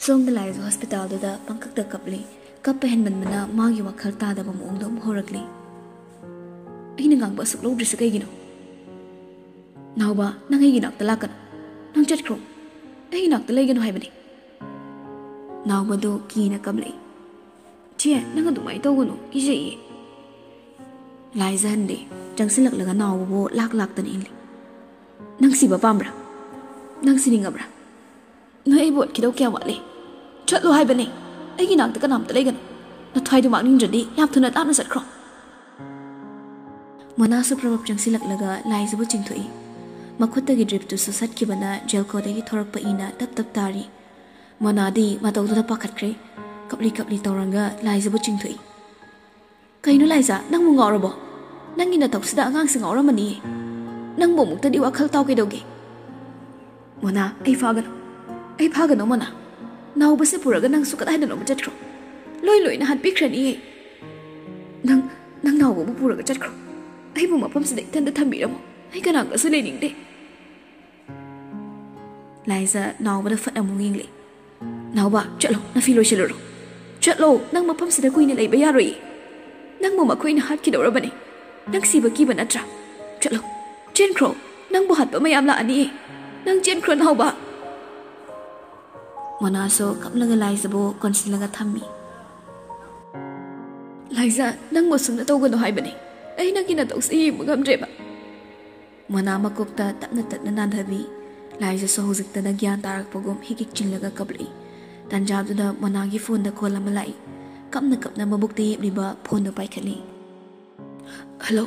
ꯁꯣꯝꯗ ꯂꯥꯏꯖ ꯍꯣꯁꯄꯤꯇꯥꯜꯗꯨꯗ ꯄꯪꯀꯞꯇ ꯀꯞꯂꯤ꯫ ꯀꯞꯄ ꯍꯦꯟꯃꯟꯕꯅ ꯃꯥꯒꯤ ꯋꯥꯈꯜ ꯇꯥꯗꯕ ꯃꯑꯣꯡꯗ ꯑꯃꯨꯛ ꯍꯧꯔꯛꯂꯤ꯫ "ꯑꯩꯅ ꯉꯥꯡꯕ ꯑꯁꯨꯛ ꯂꯧꯗ꯭ꯔꯤꯁꯤ ꯀꯩꯒꯤꯅꯣ? ꯅꯥꯎꯕ, ꯅꯪ ꯑꯩꯒꯤ ꯅꯥꯛꯇ ꯂꯥꯛꯀꯅꯨ꯫ ꯅꯪ ꯆꯠꯈ꯭ꯔꯣ꯫ ꯑꯩꯒꯤ ꯅꯥꯛꯇ ꯂꯩꯒꯅꯨ ꯍꯥꯏꯕꯅꯤ꯫" ꯅꯥꯎꯕꯗꯨ ꯀꯤꯅ ꯀꯞꯂꯛꯏ꯫ "ꯆꯦ, ꯅꯪ ꯑꯗꯨꯃꯥꯏꯅ ꯇꯧꯒꯅꯨ, ꯀꯤꯖꯩꯌꯦ꯫" ꯂꯥꯏꯖ ꯍꯟꯗꯦ, ꯆꯪꯁꯤꯜꯂꯛꯂꯒ ꯅꯥꯎꯕꯕꯨ ꯂꯥꯛ ꯂꯥꯛꯇꯅ ꯏꯜꯂꯤ꯫ "ꯅꯪ ꯁꯤꯕ ꯄꯥꯝꯕ꯭ꯔꯥ? ꯅꯪ ꯁꯤꯅꯤꯡꯉꯕ꯭ꯔꯥ? ꯅꯣꯏ ꯑꯩꯕꯨ ꯑꯣꯠꯈꯤꯗꯧ ꯀꯌꯥ ꯋꯥꯠꯂꯤ? ꯆꯠꯂꯣ ꯍꯥꯏꯕꯅꯦ꯫ ꯑꯩꯒꯤ ꯅꯥꯛꯇ ꯀꯅꯥꯝꯇ ꯂꯩꯒꯅꯨ꯫ ꯅꯊ꯭ꯋꯥꯏꯗꯨ ꯃꯥꯡꯅꯤꯡꯗ꯭ꯔꯗꯤ ꯌꯥꯝ ꯊꯨꯅ ꯂꯥꯞꯅ ꯆꯠꯈ꯭ꯔꯣ꯫" ꯃꯣꯅꯥꯁꯨ ꯄ꯭ꯔꯕꯞ ꯆꯪꯁꯤꯜꯂꯛꯂꯒ ꯂꯥꯏꯖꯕꯨ ꯆꯤꯡꯊꯣꯛꯏ꯫ ꯃꯈꯨꯠꯇꯒꯤ ꯗ꯭ꯔꯤꯞꯇꯨꯁꯨ ꯁꯠꯈꯤꯕꯅ ꯖꯦꯜꯀꯣꯗꯒꯤ ꯊꯣꯔꯛꯄ ꯏꯅ ꯇꯞ ꯇꯞ ꯇꯥꯔꯤ꯫ ꯃꯣꯅꯥꯗꯤ ꯃꯇꯧꯗꯨꯗ ꯄꯥꯈꯠꯈ꯭ꯔꯦ꯫ ꯀꯞꯂꯤ ꯀꯞꯂꯤ ꯇꯧꯔꯒ ꯂꯥꯏꯖꯕꯨ ꯆꯤꯡꯊꯣꯛꯏ꯫ "ꯀꯩꯅꯣ ꯂꯥꯏꯖ, ꯅꯪꯕꯨ ꯉꯥꯎꯔꯕꯣ? ꯅꯪꯒꯤ ꯅꯇꯧꯁꯤꯗ ꯑꯉꯥꯡꯁꯤꯡ ꯉꯥꯎꯔꯝꯃꯅꯤꯌꯦ꯫ ꯅꯪꯕꯨ ꯑꯃꯨꯛꯇꯗꯤ ꯋꯥꯈꯜ ꯇꯥꯎ ꯀꯩꯗꯧꯒꯦ?" "ꯃꯣꯅꯥ, ꯑꯩ ꯐꯥꯒꯅꯨ꯫ ꯑꯩ ꯐꯥꯒꯅꯨ, ꯃꯣꯅꯥ꯫ ꯅꯥꯎꯕꯁꯦ ꯄꯨꯔꯒ ꯅꯪꯁꯨ ꯀꯗꯥꯏꯗꯅꯣꯃ ꯆꯠꯈ꯭ꯔꯣ꯫ ꯂꯣꯏ ꯂꯣꯏꯅ ꯍꯥꯠꯄꯤꯈ꯭ꯔꯅꯤꯌꯦ꯫" ꯅꯥꯎꯕꯕꯨ ꯄꯨꯔꯒ ꯆꯠꯈ꯭ꯔꯣ꯫ ꯑꯩꯕꯨ ꯃꯐꯝꯁꯤꯗ ꯏꯊꯟꯗ ꯊꯝꯕꯤꯔꯝꯃꯣ꯫ ꯑꯩ ꯀꯅꯥꯒꯁꯨ ꯂꯩꯅꯤꯡꯗꯦ꯫ ꯂꯥꯏꯖ ꯅꯥꯎꯕꯗ ꯐꯠ ꯑꯃꯨꯛ ꯌꯦꯡꯂꯦ꯫ "ꯅꯥꯎꯕ, ꯆꯠꯂꯣ, ꯅꯐꯤ ꯂꯣꯏꯁꯤꯜꯂꯨꯔꯣ꯫ ꯆꯠꯂꯣ, ꯅꯪ ꯃꯐꯝꯁꯤꯗ ꯀꯨꯏꯅ ꯂꯩꯕ ꯌꯥꯔꯣꯏꯌꯦ꯫ ꯅꯪꯕꯨ ꯃꯈꯣꯏꯅ ꯍꯥꯠꯈꯤꯗꯧꯔꯕꯅꯦ꯫ ꯅꯪ ꯁꯤꯕ ꯀꯤꯕ ꯅꯠꯇ꯭ꯔꯥ? ꯆꯠꯂꯣ, ꯆꯦꯟꯈ꯭ꯔꯣ꯫ ꯅꯪꯕꯨ ꯍꯥꯠꯄ ꯃꯌꯥꯝ ꯂꯥꯛꯑꯅꯤꯌꯦ꯫ ꯅꯪ ꯆꯦꯟꯈ꯭ꯔꯣ, ꯅꯥꯎꯕ꯫" ꯃꯣꯅꯥꯁꯨ ꯀꯞꯂꯒ ꯂꯥꯏꯖꯕꯨ ꯀꯣꯟꯁꯤꯜꯂꯒ ꯊꯝꯃꯤ꯫ "ꯂꯥꯏꯖ, ꯅꯪꯕꯨ ꯑꯁꯨꯝꯅ ꯇꯧꯒꯅꯨ ꯍꯥꯏꯕꯅꯤ꯫ ꯑꯩ ꯅꯪꯒꯤ ꯅꯇꯧꯁꯦ ꯌꯦꯡꯕ ꯉꯝꯗ꯭ꯔꯦꯕ꯫" ꯃꯣꯅꯥ ꯃꯀꯣꯛꯇ ꯇꯞꯅ ꯇꯞꯅ ꯅꯥꯟꯊꯕꯤ꯫ ꯂꯥꯏꯖꯁꯨ ꯍꯧꯖꯤꯛꯇꯅ ꯒ꯭ꯌꯥꯟ ꯇꯥꯔꯛꯄꯒꯨꯝ ꯍꯤꯛ ꯍꯤꯛ ꯆꯤꯡꯂꯒ ꯀꯞꯂꯛꯏ꯫ ꯇꯥꯟꯖꯥꯗꯨꯗ ꯃꯣꯅꯥꯒꯤ ꯐꯣꯟꯗ ꯀꯣꯜ ꯑꯃ ꯂꯥꯛꯏ꯫ ꯀꯞꯅ ꯀꯞꯅ ꯃꯕꯨꯛꯇ ꯌꯦꯞꯂꯤꯕ ꯐꯣꯟꯗꯨ ꯄꯥꯏꯈꯠꯂꯤ꯫ "ꯍꯜꯂꯣ꯫"